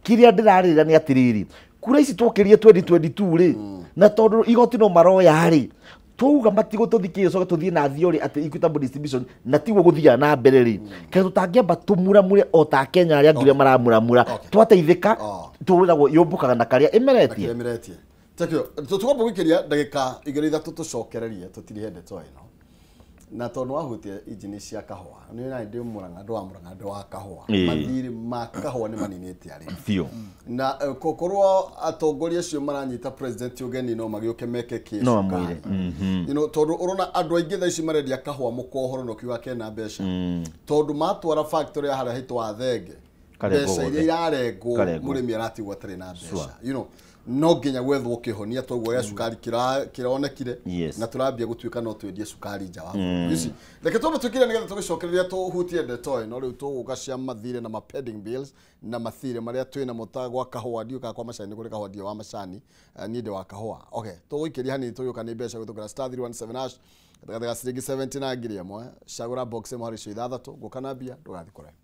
Kĩrĩa ndĩrarĩrĩra nĩ atĩrĩrĩ, kura ici twokĩrire 2022 rĩ, na tondũ igoti no maroya rĩ, twauga matigũtũthikĩrĩria coke tũthiĩ na theory atĩ equitable distribution na tiguo gũthiaga na mbere rĩ, kaĩ tũtangĩamba tũmuramure o ta Kenya arĩa angĩ ũrĩa maramuramura, twateithĩka tũrĩragwo yũmbũkaga na karĩa ĩmeretie. Tũkwamba gũikĩria ndagĩka igĩrĩ ithatũ tũcokererie tũtirihe ndeto ĩno. Na tondũ wahutia injini cia kahũa, nĩ na ndĩ Mũrang'a, ndĩ wa Mũrang'a, ndĩ wa kahũa. Mathirĩ ma kahũa nĩ maninĩte arĩmi. Biũ. Na korwo atongoria acio maranyita president ũgeni no magĩũke meke kĩ No mamwĩre. You know, tondũ ũrona andũ aingĩ thaa ici marendia kahũa mũkohoro na ũkiuga kena mbeca. Tondũ matwara factory ya harĩa hitũ wa Thenge, mbeca iria irarengwo mũrĩmi aratigwo atarĩ na mbeca. You know, no nginya gwethwo kĩhonia toguo gĩa cukari kĩronekire na tũrambia gũtuĩka no twendie cukari nja wa bũrũri. Reke twambe twĩkĩre nĩgetha tũgĩcokereria tũhutie ndeto ĩno. Rĩu tũgũka cia mathirĩ na ma pending bills na mathirĩ marĩa twĩna mo ta gwa kahũa, ndiũĩ kana kwa macani nĩ kũrĩ kahũa, ndirĩ wa macani, niĩ ndĩ wa kahũa. Okay, tũgũikĩria hanini tũgĩũka nĩ mbeca gũtũkĩra star 317 hash gatagatĩ ga ciringi 70 na 1000. Cagũra box ĩmwe harĩ icio ithathatũ, ngũka na mbia ndũgathiĩ kũraihu.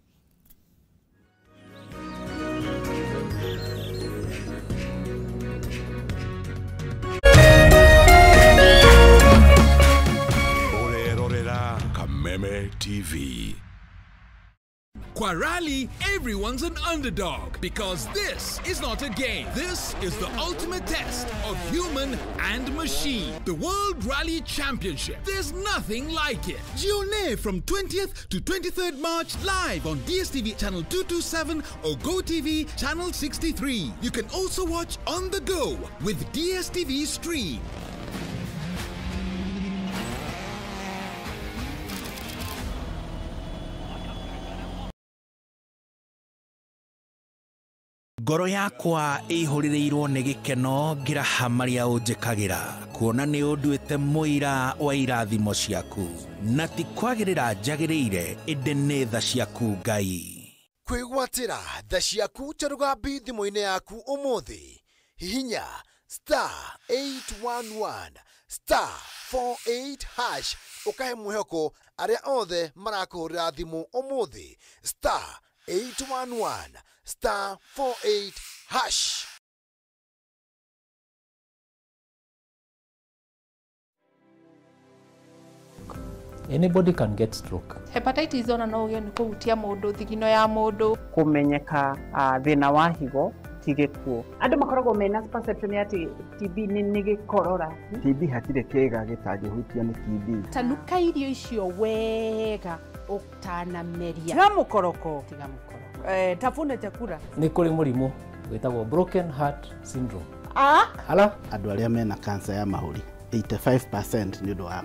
TV. Kwa rally, everyone's an underdog because this is not a game. This is the ultimate test of human and machine. The World Rally Championship. There's nothing like it. Jionee from 20th to 23rd March live on DSTV channel 227 or GoTV channel 63. You can also watch on the go with DSTV Stream. Ngoro yakwa ĩihũrĩrĩirwo nĩ gĩkeno ngĩraha marĩa ũnjĩkagĩra kuona nĩ ũnduĩte mũira wa irathimo ciaku na ti kwagĩrĩra njagĩrĩire ĩndĩ nĩ tha ciaku Ngai. Kwĩgwatĩra tha ciaku ta rũgambi thimũ-inĩ yaku ũmũthĩ, hihinya star 811 star 48 hash ũkahe mwĩhoko arĩa othe marakũhũrĩra thimũ ũmũthĩ star 811 star 48 hash. Anybody can get stroke. Hepatitis ona no ũgĩe nĩ kũhutia mũndũ, thigino ya mũndũ. Kũmenyeka thĩna wa higo ti gĩkuũ. Andũ makoragwo mena perception ya atĩ TB nĩ gĩkorora. TB hatirĩ kĩĩga gĩtangĩhutio nĩ TB. Tanuka irio icio wega ũtanameria. Tiga mũkoroko. Tiga mũkoroko. Tafuna chakula. Nĩ kũrĩ mũrimũ wĩtagwo broken heart syndrome. Ala? Andũ arĩa mena cancer ya mahũri 85% nĩ ũndũ wa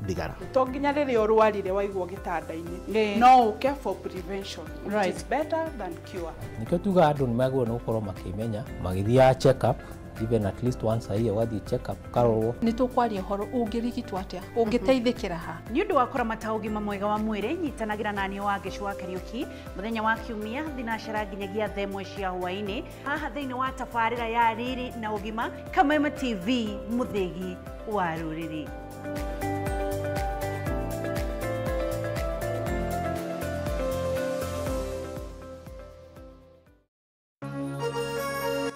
thigara. To nginya rĩrĩa ũrwarire waigwo gĩtanda-inĩ no ũke for prevention, which is better than cure. Nĩkĩo tugaga andũ nĩ magĩrĩirwo nĩ gũkorwo makĩmenya magĩthiaga check up even at least once a year, wathiĩ check up ũkarorwo. Nĩ tũkwaria ũhoro ũngĩrigitwo atĩa, ũngĩteithĩkĩra ha. Nĩ ũndũ wa kũramata ũgima mwega wa mwĩrĩ, nyitanagĩra na niĩ Wangeci wa Kariũki mũthenya wa Kiumia thinacera nginyagia thaa ĩmwe cia hwaĩ-inĩ haha thĩinĩ wa tabarĩra ya Riri na Ũgima, Kameme TV, mũthĩgi wa rũrĩrĩ.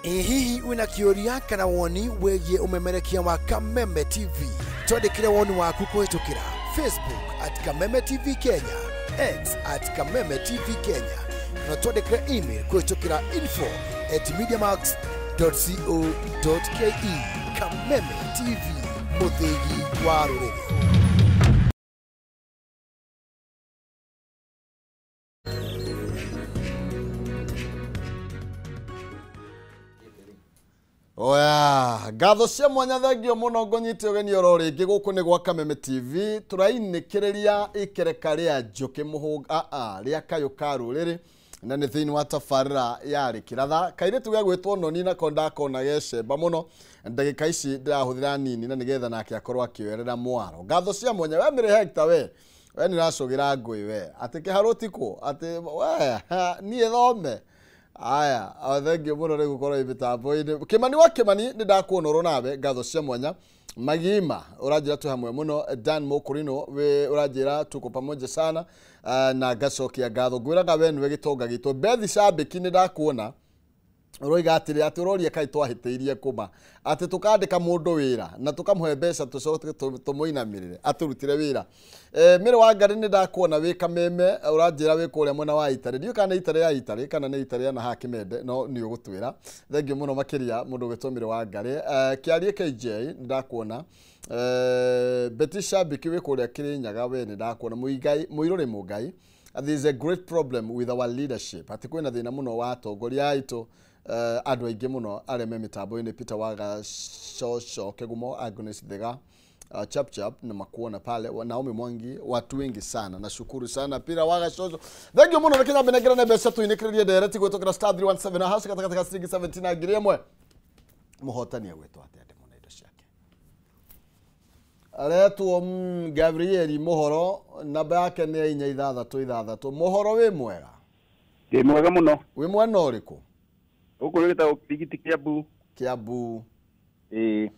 Hihi wina kĩũria kana woni wĩgiĩ ũmemerekia wa Kameme TV? Twandĩkĩre woni waku kũhĩtũkĩra Facebook at Kameme TV Kenya, X at Kameme TV Kenya, na twandĩkĩre email kũhĩtũkĩra info@mediamax.co.ke. Kameme TV, mũthĩgi wa rũrĩrĩ. Oya, ngatho cia mwanya thengio muno ngũnyite ũgeni oro rĩngĩ gũkũ nĩ gwa Kameme TV tũrainĩkĩrĩria ikereka rĩa njũkĩ mũhũga rĩa kayũ ka rũrĩrĩ na nĩ thĩinĩ wa tabarĩra ya Rĩkĩratha. Kairĩtu gegwĩtwo Noni nako ndakona gecemba mũno ndagĩka ici ndĩrahũthĩra nini na nĩgetha nake akorwo akĩoerera mwaro. Ngatho cia mwanya we mĩrĩ Hector we we nĩ ũracũgĩra ngũĩ we atĩ kĩharũ tikũ atĩ we niĩ thome. Aya, thengio muno nĩ gũkorwo mĩtambo-inĩ. Kĩmani wa Kĩmani nĩ ndakuona ũrũ nawe, ngatho cia mwanya. Magima ũranjĩra twĩ hamwe mũno. Dan Mokorino we ũranjĩra tuko pamoja sana na ngacokia ngatho. Ngwĩraga we nĩwe gĩtonga gitũ. Bethi Shabiki nĩ ndakuona ũroiga atĩrĩ atĩ ũroria kaĩ twahĩtĩirie kũma atĩ tũkandĩka mũndũ wĩra na tũkamũhe mbeca tũcoke tũmũinamĩrĩre atũrutĩre wĩra. Mĩrĩ wa Ngarĩ nĩ ndakuona wĩ Kameme ũranjĩra wĩ kũrĩa mwena wa Itarĩ, ndiũĩ kana nĩ Itarĩ ya Itarĩ kana nĩ Itarĩ ya na haha Kĩmende, no nĩ ũgũtwĩra. Thengio mũno makĩria mũndũ ũgwĩtwo Mĩrĩ wa Ngarĩ. Kĩarie KJ nĩ ndakuona. Betty Shabiki wĩ kũrĩa Kĩrĩnyaga we nĩ ndakuona. Mũirũrĩ Mũngai, there is a great problem with our leadership, atĩ kwĩna thĩna mũno wa atongoria aitũ andũ aingĩ mũno arĩa me mĩtambo-inĩ. Peter Wagacoco Kegumo, Agnes Thega, Chap Chap na makuona pale, Naomi Mwangi, watu wengi sana. Nashukuru sana Peter Wagacoco, thank you mũno. Reke nyambe nengere mbeca tuinĩkĩrĩrie ndereti gwĩtũkĩra star 317 hash gatagatĩ ka ciringi 17 na 1000. Mũhotani agwĩtwo atĩa ndĩmona indo ciake? Aretwo Gabrieli Mũhoro, namba yake nĩ 466. Mũhoro wĩ mwega? Ndĩ mwega mũno. Wĩ mwena ũrĩkũ? Gũkũ gĩtagwo Kirigiti Kiambu. Kiambu. Ĩĩ.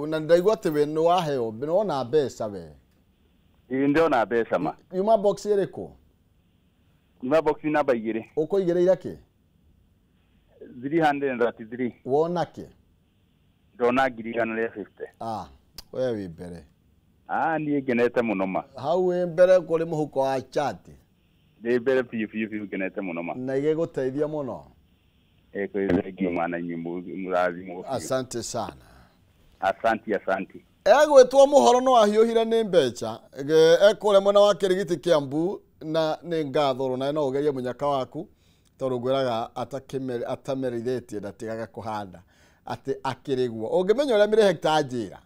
Na ndaigua atĩ we nĩ waheo, nĩ wona mbeca we. Ĩĩ ndĩrona mbeca ma. Yuma box ĩrĩkũ? Yuma box namba 2. Ũkũigĩrĩire kĩ? 333. Wona kĩ? Ndona 1,150. Ah, we wĩ mbere. Ah, niĩ ngenete mũno ma. Hau wĩ mbere kũrĩ mũhuko wa chati. Ndĩ mbere biũ biũ biũ ngenete mũno ma. Na igĩgũteithia mũno. Thengiũ ma na inyuĩ mũrathimwo. Asante sana. Asante asante. Egwĩtwo mũhoro no ahiũhire nĩ mbeca ekũrĩa mwena wa Kĩrigiti Kĩambu na nĩ ngatho nawe no ũgerie mũnyaka waku tondũ ngwĩraga atamerithĩtie ndatigaga kũhanda atĩ akĩrĩguo ũngĩmenya ũrĩa mĩrĩ hekta njĩra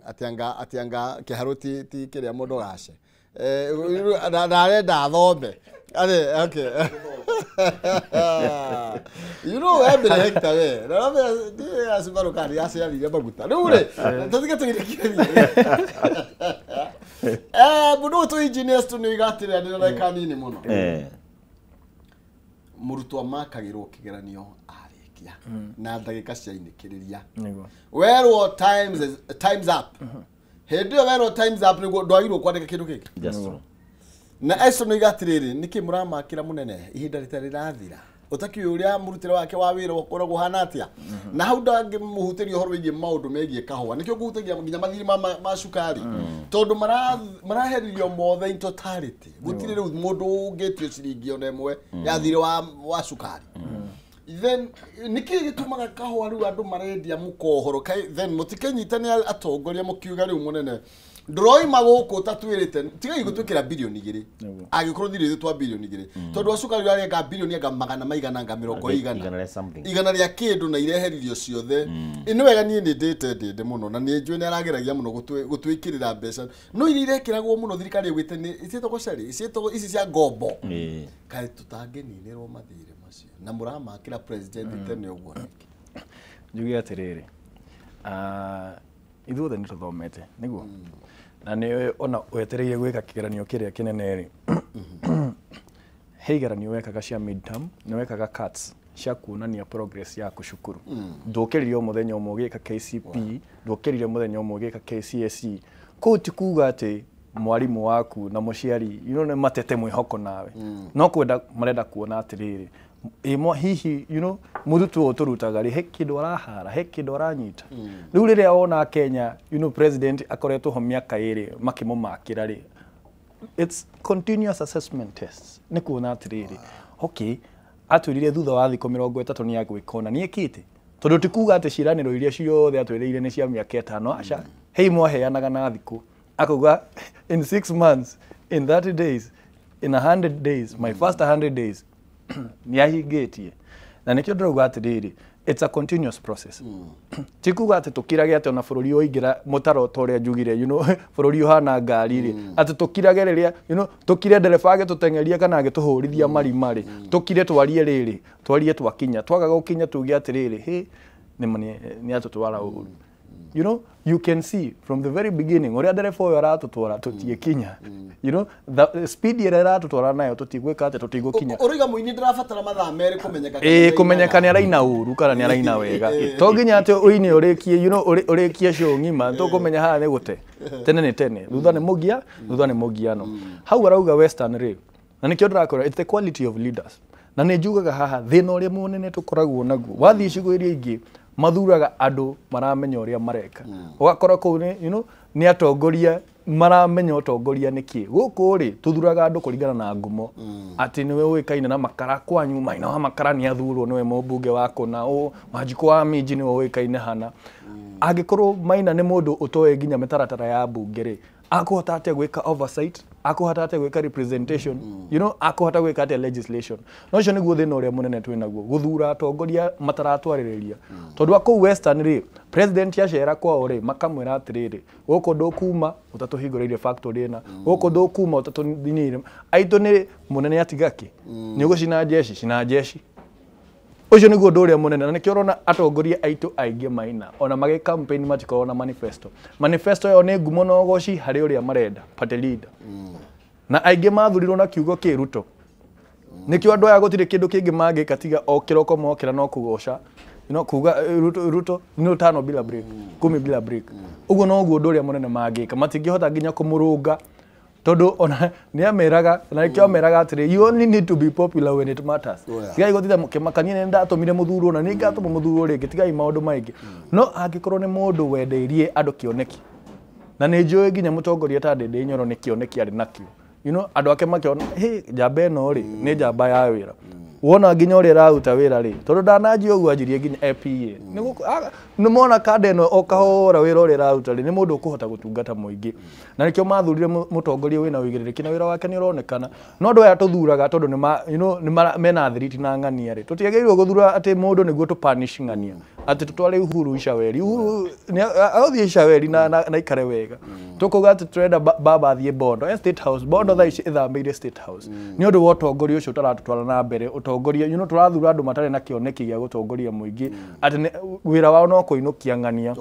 atĩ anga kĩharũ ti kĩrĩa mũndũ gace na arenda athome Ade, okay. You know, every hectare. No, no, asibaruka yaciarire maguta. Rĩu rĩ, tũtige tũgĩrĩkĩrĩrie. Mũndũ ũyũ tũ engineers tũnĩiga atĩrĩ ndĩna ndagĩka nini mũno. Mũrutwo makagĩrwo kĩgeranio arĩkia na ndagĩka ciainĩkĩrĩria. Werwo times up. Hĩndĩ ĩyo werwo times up nĩguo ndwagĩrĩirwo kwandĩka kĩndũ kĩngĩ. Na eso nĩ igatĩrĩrĩ nĩkĩ mũramakĩra mũnene ihinda rĩtarĩ rĩrathira ũtakiũĩ ũrĩa mũrutĩre wake wa wĩra ũkoragwo ũhana atĩa na hau ndangĩmũhutĩria ũhoro wĩgiĩ maũndũ megiĩ kahũa nĩkĩo ngũhutagia nginya mathirĩ ma cukari tondũ maraherithio mothe in totality gũtirĩ rĩu mũndũ ũngĩtio ciringi ona ĩmwe ya thirĩ wa cukari. Then nĩkĩ gĩtũmaga kahũa rĩu andũ marendia mũkohoro then mũtikĩnyitane atongoria mũkiuga rĩu mũnene ndũroima gũkũ ũtatwĩrĩte tigai gũtwĩkĩra bilioni 2 angĩkorwo thirĩ twa bilioni 2 tondũ wa cukari ũrarenga bilioni anga magana maigana anga mĩrongo igana rĩa kĩndũ na ireheririo ciothe. Nĩ wega niĩ nĩ ndĩte ndĩndĩ mũno na nĩ njũĩ nĩ arageragia mũno gũtwĩkĩrĩra mbeca no iria irekĩragwo mũno thirikari ĩgwĩte nĩ ciĩtagwo cari ciĩtagwo ici cia ngombo kaĩ tũtangĩninĩrwo mathirĩ macio na mũramakĩra president tene ũguo nĩkĩ? Njuge atĩrĩrĩ, ithuothe nĩ tũthomete nĩguo na nĩ ona wetereire gwĩka kĩgeranio kĩrĩa kĩnene rĩ he igeranio wekaga cia midterm nĩ wekaga CATs cia kuonania progress yaku cukuru. Ndũkĩrire mũthenya ũmwe ũgĩka KCP ndũkĩrire mũthenya ũmwe ũgĩka KCSE kũu ti kuga atĩ mwarimũ waku na mũciari you know, nĩ matete mwĩhoko nawe no kwenda marenda kuona atĩrĩrĩ ĩmwe hihi you know mũrutwo ũtũrutaga rĩ he kĩndũ arahara he kĩndũ aranyita. Rĩu rĩrĩa wona Kenya you know president akoretwo ho mĩaka 2 makĩmũmakĩra rĩ it's continuous assessment tests nĩ kuona atĩrĩrĩ okay atwĩrire thutha wa thikũ 30 nĩ agwĩka ona nĩ ekĩte tondũ ti kuga atĩ ciĩranĩro iria ciothe atwĩrĩire nĩ cia mĩaka 5 aca he imwe aheanaga na thikũ akauga in 6 months in 30 days in 100 days my first 100 days nĩ ahingĩtie na nĩkĩo ndĩrauga atĩrĩrĩ it's a continuous process. Ti kuga atĩ tũkirage atĩ ona bũrũri ũingĩra mũtaro ta ũrĩa njugire you know bũrũri ũhana ngari rĩ atĩ tũkirage rĩrĩa you know tũkire ndereba agĩtũteng'eria kana agĩtũhũrithia marima rĩ tũkire twarie rĩrĩ twarie twakinya twaga gũkinya tuge atĩrĩrĩ hĩ nĩ atũtwara ũru. You know, you can see from the very beginning ũrĩa ndereba ũyũ aratũtwara tũtiĩkinya. You know, the speed ĩrĩa aratũtwara nayo tũtigwĩka atĩ tũtigũkinya. Ũroiga mũini ndĩrabatara mathaa merĩ kũmenyeka. Kũmenyeka nĩ araina ũru kana nĩ araina wega. To nginya atĩ ũine ũrĩkie, you know, ũrĩkie show ng'ima tũkũmenya haha nĩ gũte. Tene nĩ tene, thutha nĩ mũgia, thutha nĩ mũgiano. Hau arauga Western rĩ. Na nĩkĩo ndĩrakora it's the quality of leaders. Na nĩ njugaga haha thĩna ũrĩa mũnene tũkoragwo naguo. Wathiĩ icigo iria ingĩ mathuraga andũ maramenya ũrĩa mareka. Ũgakora kũu nĩ you know nĩ atongoria maramenya ũtongoria nĩkĩ. Gũkũ rĩ tũthuraga andũ kũringana na ngumo. Atĩ nĩwe ũĩkaine na makara kwanyu Maina wa Makara nĩ athurwo nĩwe mũmbunge wa kũna ũ Wanjikũ wa Minji nĩwe ũĩkaine hana. Angĩkorwo Maina nĩ mũndũ ũtoĩ nginya mĩtaratara ya mbunge rĩ akũhota atĩa gwĩka oversight akũhota atĩa gwĩka representation you know akũhota gwĩka atĩa legislation. No ũcio nĩguo thĩna ũrĩa mũnene twĩ naguo gũthura atongoria mataratwarĩrĩria tondũ a kũu Western rĩ president acera kwao rĩ makamwĩra atĩrĩrĩ gũkũ ndũkuma ũtatũhingũrĩire factory ĩna gũkũ ndũkuma ũtatũthinĩire aitũ nĩ mũnene atigakĩ nĩ ũgũcina jeshi cina jeshi. Ũcio nĩguo ũndũ ũrĩa mũnene na nĩkĩo ũrona atongoria aitũ aingĩ Maina ona magĩ campaign matikoragwo na manifesto. Manifesto yao nĩ ngumo na ũgoci harĩ ũrĩa marenda party leader. Na aingĩ mathurirwo na kiugo kĩ Ruto. Nĩkĩo andũ aya gũtirĩ kĩndũ kĩngĩ mangĩka tiga o kĩroko mokĩra no kũgoca no kuga Ruto Ruto nĩ 5 bila break 10 bila break. Ũguo noguo ũndũ ũrĩa mũnene mangĩka matingĩhota nginya kũmũrũnga tondũ ona nĩ ameraga na nĩkĩo ameraga atĩrĩ you only need to be popular when it matters. Tigai gũtinda mũkĩmakania nĩ ndatũmire mũthurwo na nĩ ngatũma mũthurwo rĩngĩ tigai maũndũ maingĩ. No angĩkorwo nĩ mũndũ wendeirie andũ kĩoneki na nĩ njũĩ nginya mũtongoria ta Ndindi Nyoro nĩ kĩoneki arĩ nakĩo You know andũ ake makĩona hey njamba ĩno rĩ nĩ njamba ya wĩra. Wona nginya ũrĩa ĩraruta wĩra rĩ tondũ ndananjia ũguo anjirie nginya APA nĩ mona kanda ĩno o kahora wĩra ũrĩa ĩraruta rĩ nĩ mũndũ ũkũhota gũtungata mũingĩ na nĩkĩo mathurire mũtongoria wĩna ũigĩrĩrĩki na wĩra wake nĩ ũronekana. No andũ aya tũthuraga tondũ nĩ you know nĩ mena thiriti na ng'ania rĩ tũtiagĩrĩirwo gũthura atĩ mũndũ nĩguo tũpanish ng'ania atĩ tũtware Uhuru Icaweri. Uhuru agũthiĩ Icaweri na ikare wega. Tũkauga atĩ tũrenda baba athiĩ Bondo State House. Bondo thaa ici ĩthambĩire State House nĩ ũndũ wa ũtongoria ũcio ũtaratũtwara na mbere. Ũtongoria you know tũrathura andũ matarĩ na kĩoneki gĩa gũtongoria mũingĩ atĩ wĩra wao no kũinũkia ng'ania.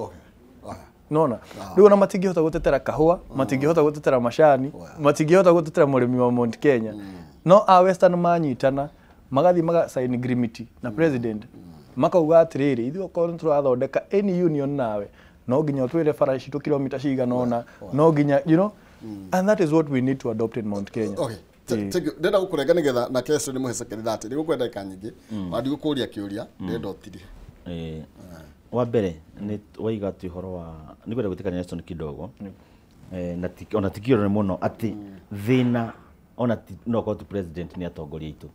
Nona rĩu ona matingĩhota gũtetera kahũa, matingĩhota gũtetera macani, matingĩhota gũtetera mũrĩmi wa Mount Kenya. No a Western manyitana magathiĩ maga sign agreement na president makauga atĩrĩrĩ ithuĩ okorwo nĩ tũrathondeka any union nawe no nginya ũtwĩre bara citũ kilomita cigana ũna no nginya you know and that is what we need to adopt in Mount Kenya. Okay. Ndenda gũkũrenga nĩgetha na kesho nĩ mũhĩcekeri thati ndigũkwenda ndagĩka nyingĩ na ndigũkũria kĩũria ndĩrenda ũtirĩhe. Wa mbere nĩ waiga atĩ ũhoro wa nĩngwenda gwĩtĩkania Nelson kidogo na ona ti kĩũria mũno atĩ thĩna ona no akorwo ti president nĩ atongoria aitũ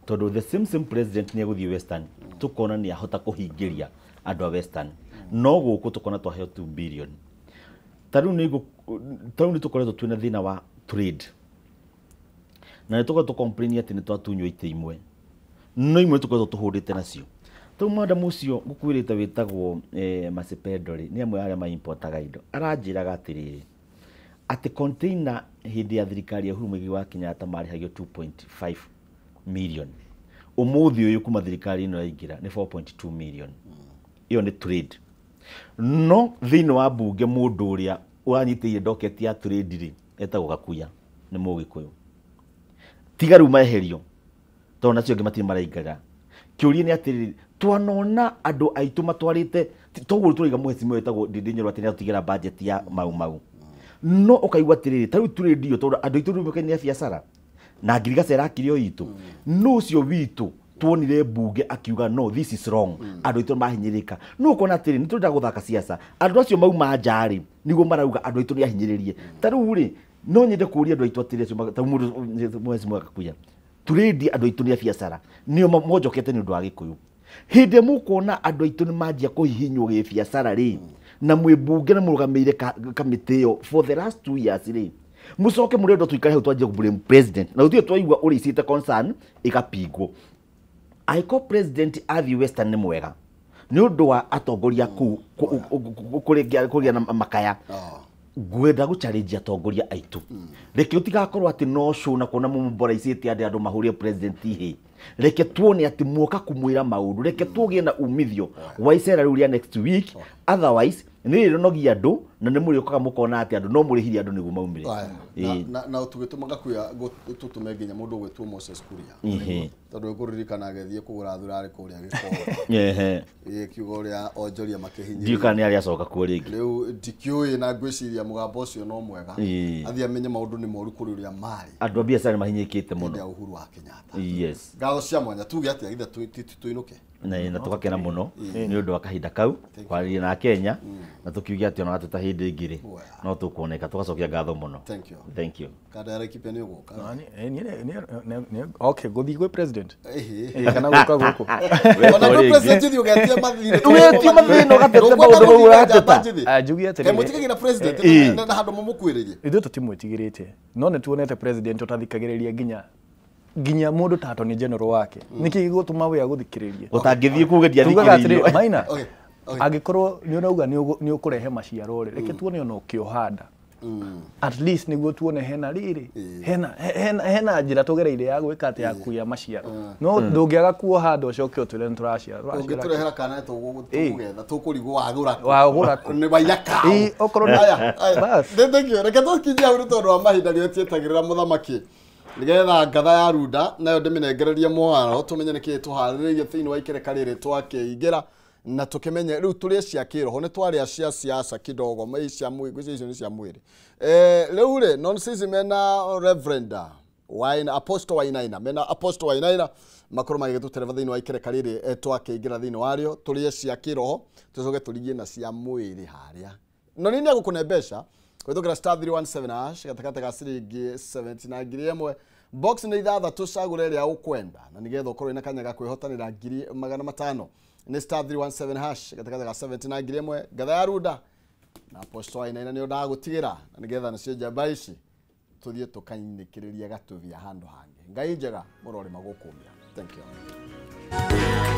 tondũ the same president nĩ egũthiĩ Western tũkona nĩ ahota kũhingĩria andũ a Western no gũkũ tũkona twaheo 2 billion. Ta rĩu nĩ tũkoretwo twĩna thĩna wa trade na nĩ tũkoretwo complain atĩ nĩ twatunywo itĩ imwe no imwe tũkoretwo tũhũrĩte nacio. Tau madam ũcio ngũkwĩrĩte wĩtagwo Masipendo rĩ nĩ amwe arĩa maimportaga indo aranjĩraga atĩrĩrĩ atĩ container hĩndĩ ya thirikari ya Uhuru Muigai wa Kenyatta marĩhagio 2.5 million ũmũthĩ ũyũ kuma thirikari ĩno yaingĩra nĩ 4.2 million. Ĩyo nĩ trade. No thĩinĩ wa mbunge mũndũ ũrĩa ũranyitĩire docket ya trade rĩ etagwo Gakuya nĩ Mũgĩkũyũ. Tiga rĩu maeherio tondũ nacio angĩ matirĩ maraingĩra. Kĩũria nĩ atĩrĩrĩ twanona andũ aitũ matwarĩte toguo tũraiga mũhecimiwa wĩtagwo Ndindi Nyoro atĩ nĩatũtigĩra budget ya Mau Mau no ũkaigua atĩrĩrĩ ta rĩu trade ĩyo tondũ andũ aitũ rĩu mekaine biacara na ngirigaca ĩrakire o itũ no ũcio witũ tuonire mbunge akiuga no this is wrong andũ aitũ mahinyĩrĩka. No ũkona atĩrĩ nĩ tũrenda gũthaka siasa andũ acio mauma nja rĩ nĩguo marauga andũ aitũ nĩ ahinyĩrĩrie. Ta rĩu rĩ no nyende kũria andũ aitũ atĩrĩ ta mũndũ mũhecimiwa Gakuya trade andũ aitũ nĩ a biacara nĩo monjokete nĩ ũndũ wa Gĩkũyũ. Hĩndĩ mũkuona andũ aitũ nĩ manjia kũhihinywo gĩbiacara rĩ na mwĩ mbunge na mũrũgamĩire kamĩtĩ ĩyo for the last 2 years rĩ mũcoke mũrendwo tũikare hau twanjie kũ president na gũtirĩ twaigua ũrĩicĩte concern ĩgapingwo. Angĩkorwo president athiĩ Western nĩ mwega nĩ ũndũ wa atongoria kũu kũgĩa na makaya ngwenda gũchallenge atongoria aitũ reke ũtigakorwo atĩ no show na kuona mũmboraicĩte andũ mahũrie president hĩ reke tuone atĩ muoka kumwĩra maũndũ reke tũgĩe na umithio wa icera rĩu rĩa next week otherwise nĩ rĩronogia andũ na nĩ mũrĩũkaga mũkona atĩ andũ no mũrĩhirie andũ nĩguo maumĩre. Na tũgĩtũma Gakuya tũtũme nginya mũndũ ũgwĩtwo Moses Kuria tondũ ngũririkana agĩthiĩ kũgũra thurarĩ kũrĩa Gĩkũyũ kiugo ũrĩa onjoria makĩhinyĩrĩria ndiũĩ kana nĩ arĩa acoka kuo rĩngĩ rĩu ndikĩũĩ na ngwĩciria mũgambo ũcio no mwega athiĩ amenye maũndũ nĩ moru kũrĩ ũrĩa marĩ andũ a biacara nĩ mahinyĩkĩte mũno hĩndĩ ya Uhuru wa Kenyatta. Yes. Ngatho cia mwanya tuge atĩa githe tũinũke na tũgakena mũno nĩ ũndũ wa kahinda kau kwarĩria na Kenya na tũkiuge atĩ ona ta hĩndĩ ĩngĩ rĩ no tũkuoneka tũgacokia ngatho mũno. Thank you. Thank you. Kada ya Laikipia nĩ ũgũka? Okay gũthiĩ gwĩ president kana gũka gũkũ ona gwĩ president thiĩ ũgetie mathirĩ ũgetie mathĩna ũgatete maũndũ mau ũrateta. Njuge atĩrĩrĩ mwĩtigagĩra president na handũ mũmũkuĩrĩrie ithuĩ tũtimwĩtigĩrĩte no nĩ tuonete president ũtathikagĩrĩria nginya mũndũ ta Attorney General wake nĩkĩ gĩgũtũma we agũthikĩrĩrie ũtangĩthiĩ kuga ndiathikĩrĩirio Maina angĩkorwo nĩ ũrauga nĩ ũkũrehe maciaro rĩ reke tuone ona ũkĩũhanda at least nĩguo tuone hena rĩrĩ hena njĩra tũgereire ya gwĩka atĩ ya kũgĩa maciaro no ndũngĩaga kuohanda ũcoke ũtwĩre nĩ tũraciara ũngĩtũrehera kana tũgũgetha tũkũrigwo wagũra wagũra nĩ waiya kaũ okorwo bas thank you reke tũkinyie hau nĩ tondũ wa mahinda rĩo tietagĩrĩra mũthamaki nigetha ngatha ya runda nayo ndĩmĩnengererie mwaro tũmenye nĩkĩĩ tũharĩrĩirie thĩinĩ wa ikereka rĩrĩ twakĩingĩra na tũkĩmenye rĩu tũrĩe cia kĩroho nĩ twarĩa cia siasa kidogo mai cia mwĩrĩ icio nĩ cia mwĩrĩ rĩu rĩ nonsense mena Reverend Waina Apostle Wainaina mena Apostle Wainaina makorwo magĩgĩtũtereba thĩinĩ wa ikereka rĩrĩ twakĩingĩra thĩinĩ warĩo tũrĩe cia kĩroho tũcoke tũrigie na cia mwĩrĩ harĩa no nĩ nĩegũkũne mbeca Kũhĩtũkĩra star 317 hash gatagatĩ ga ciringi 70 na 1000. Box nĩ ithathatũ, cagũra ĩrĩa ũkwenda na nĩgetha ũkorwo wĩna kanya ga kwĩhotanĩra 500,000. Nĩ star 317 hash gatagatĩ ga 70 na 1000. Ngatha ya runda na Apostle Wainaina nĩo ndagũtigĩra na nĩgetha nacio njamba ici tũthiĩ tũkainĩkĩrĩria gatuvia handũ hangĩ. Ngai njega mũrore magũkũmia. Thank you.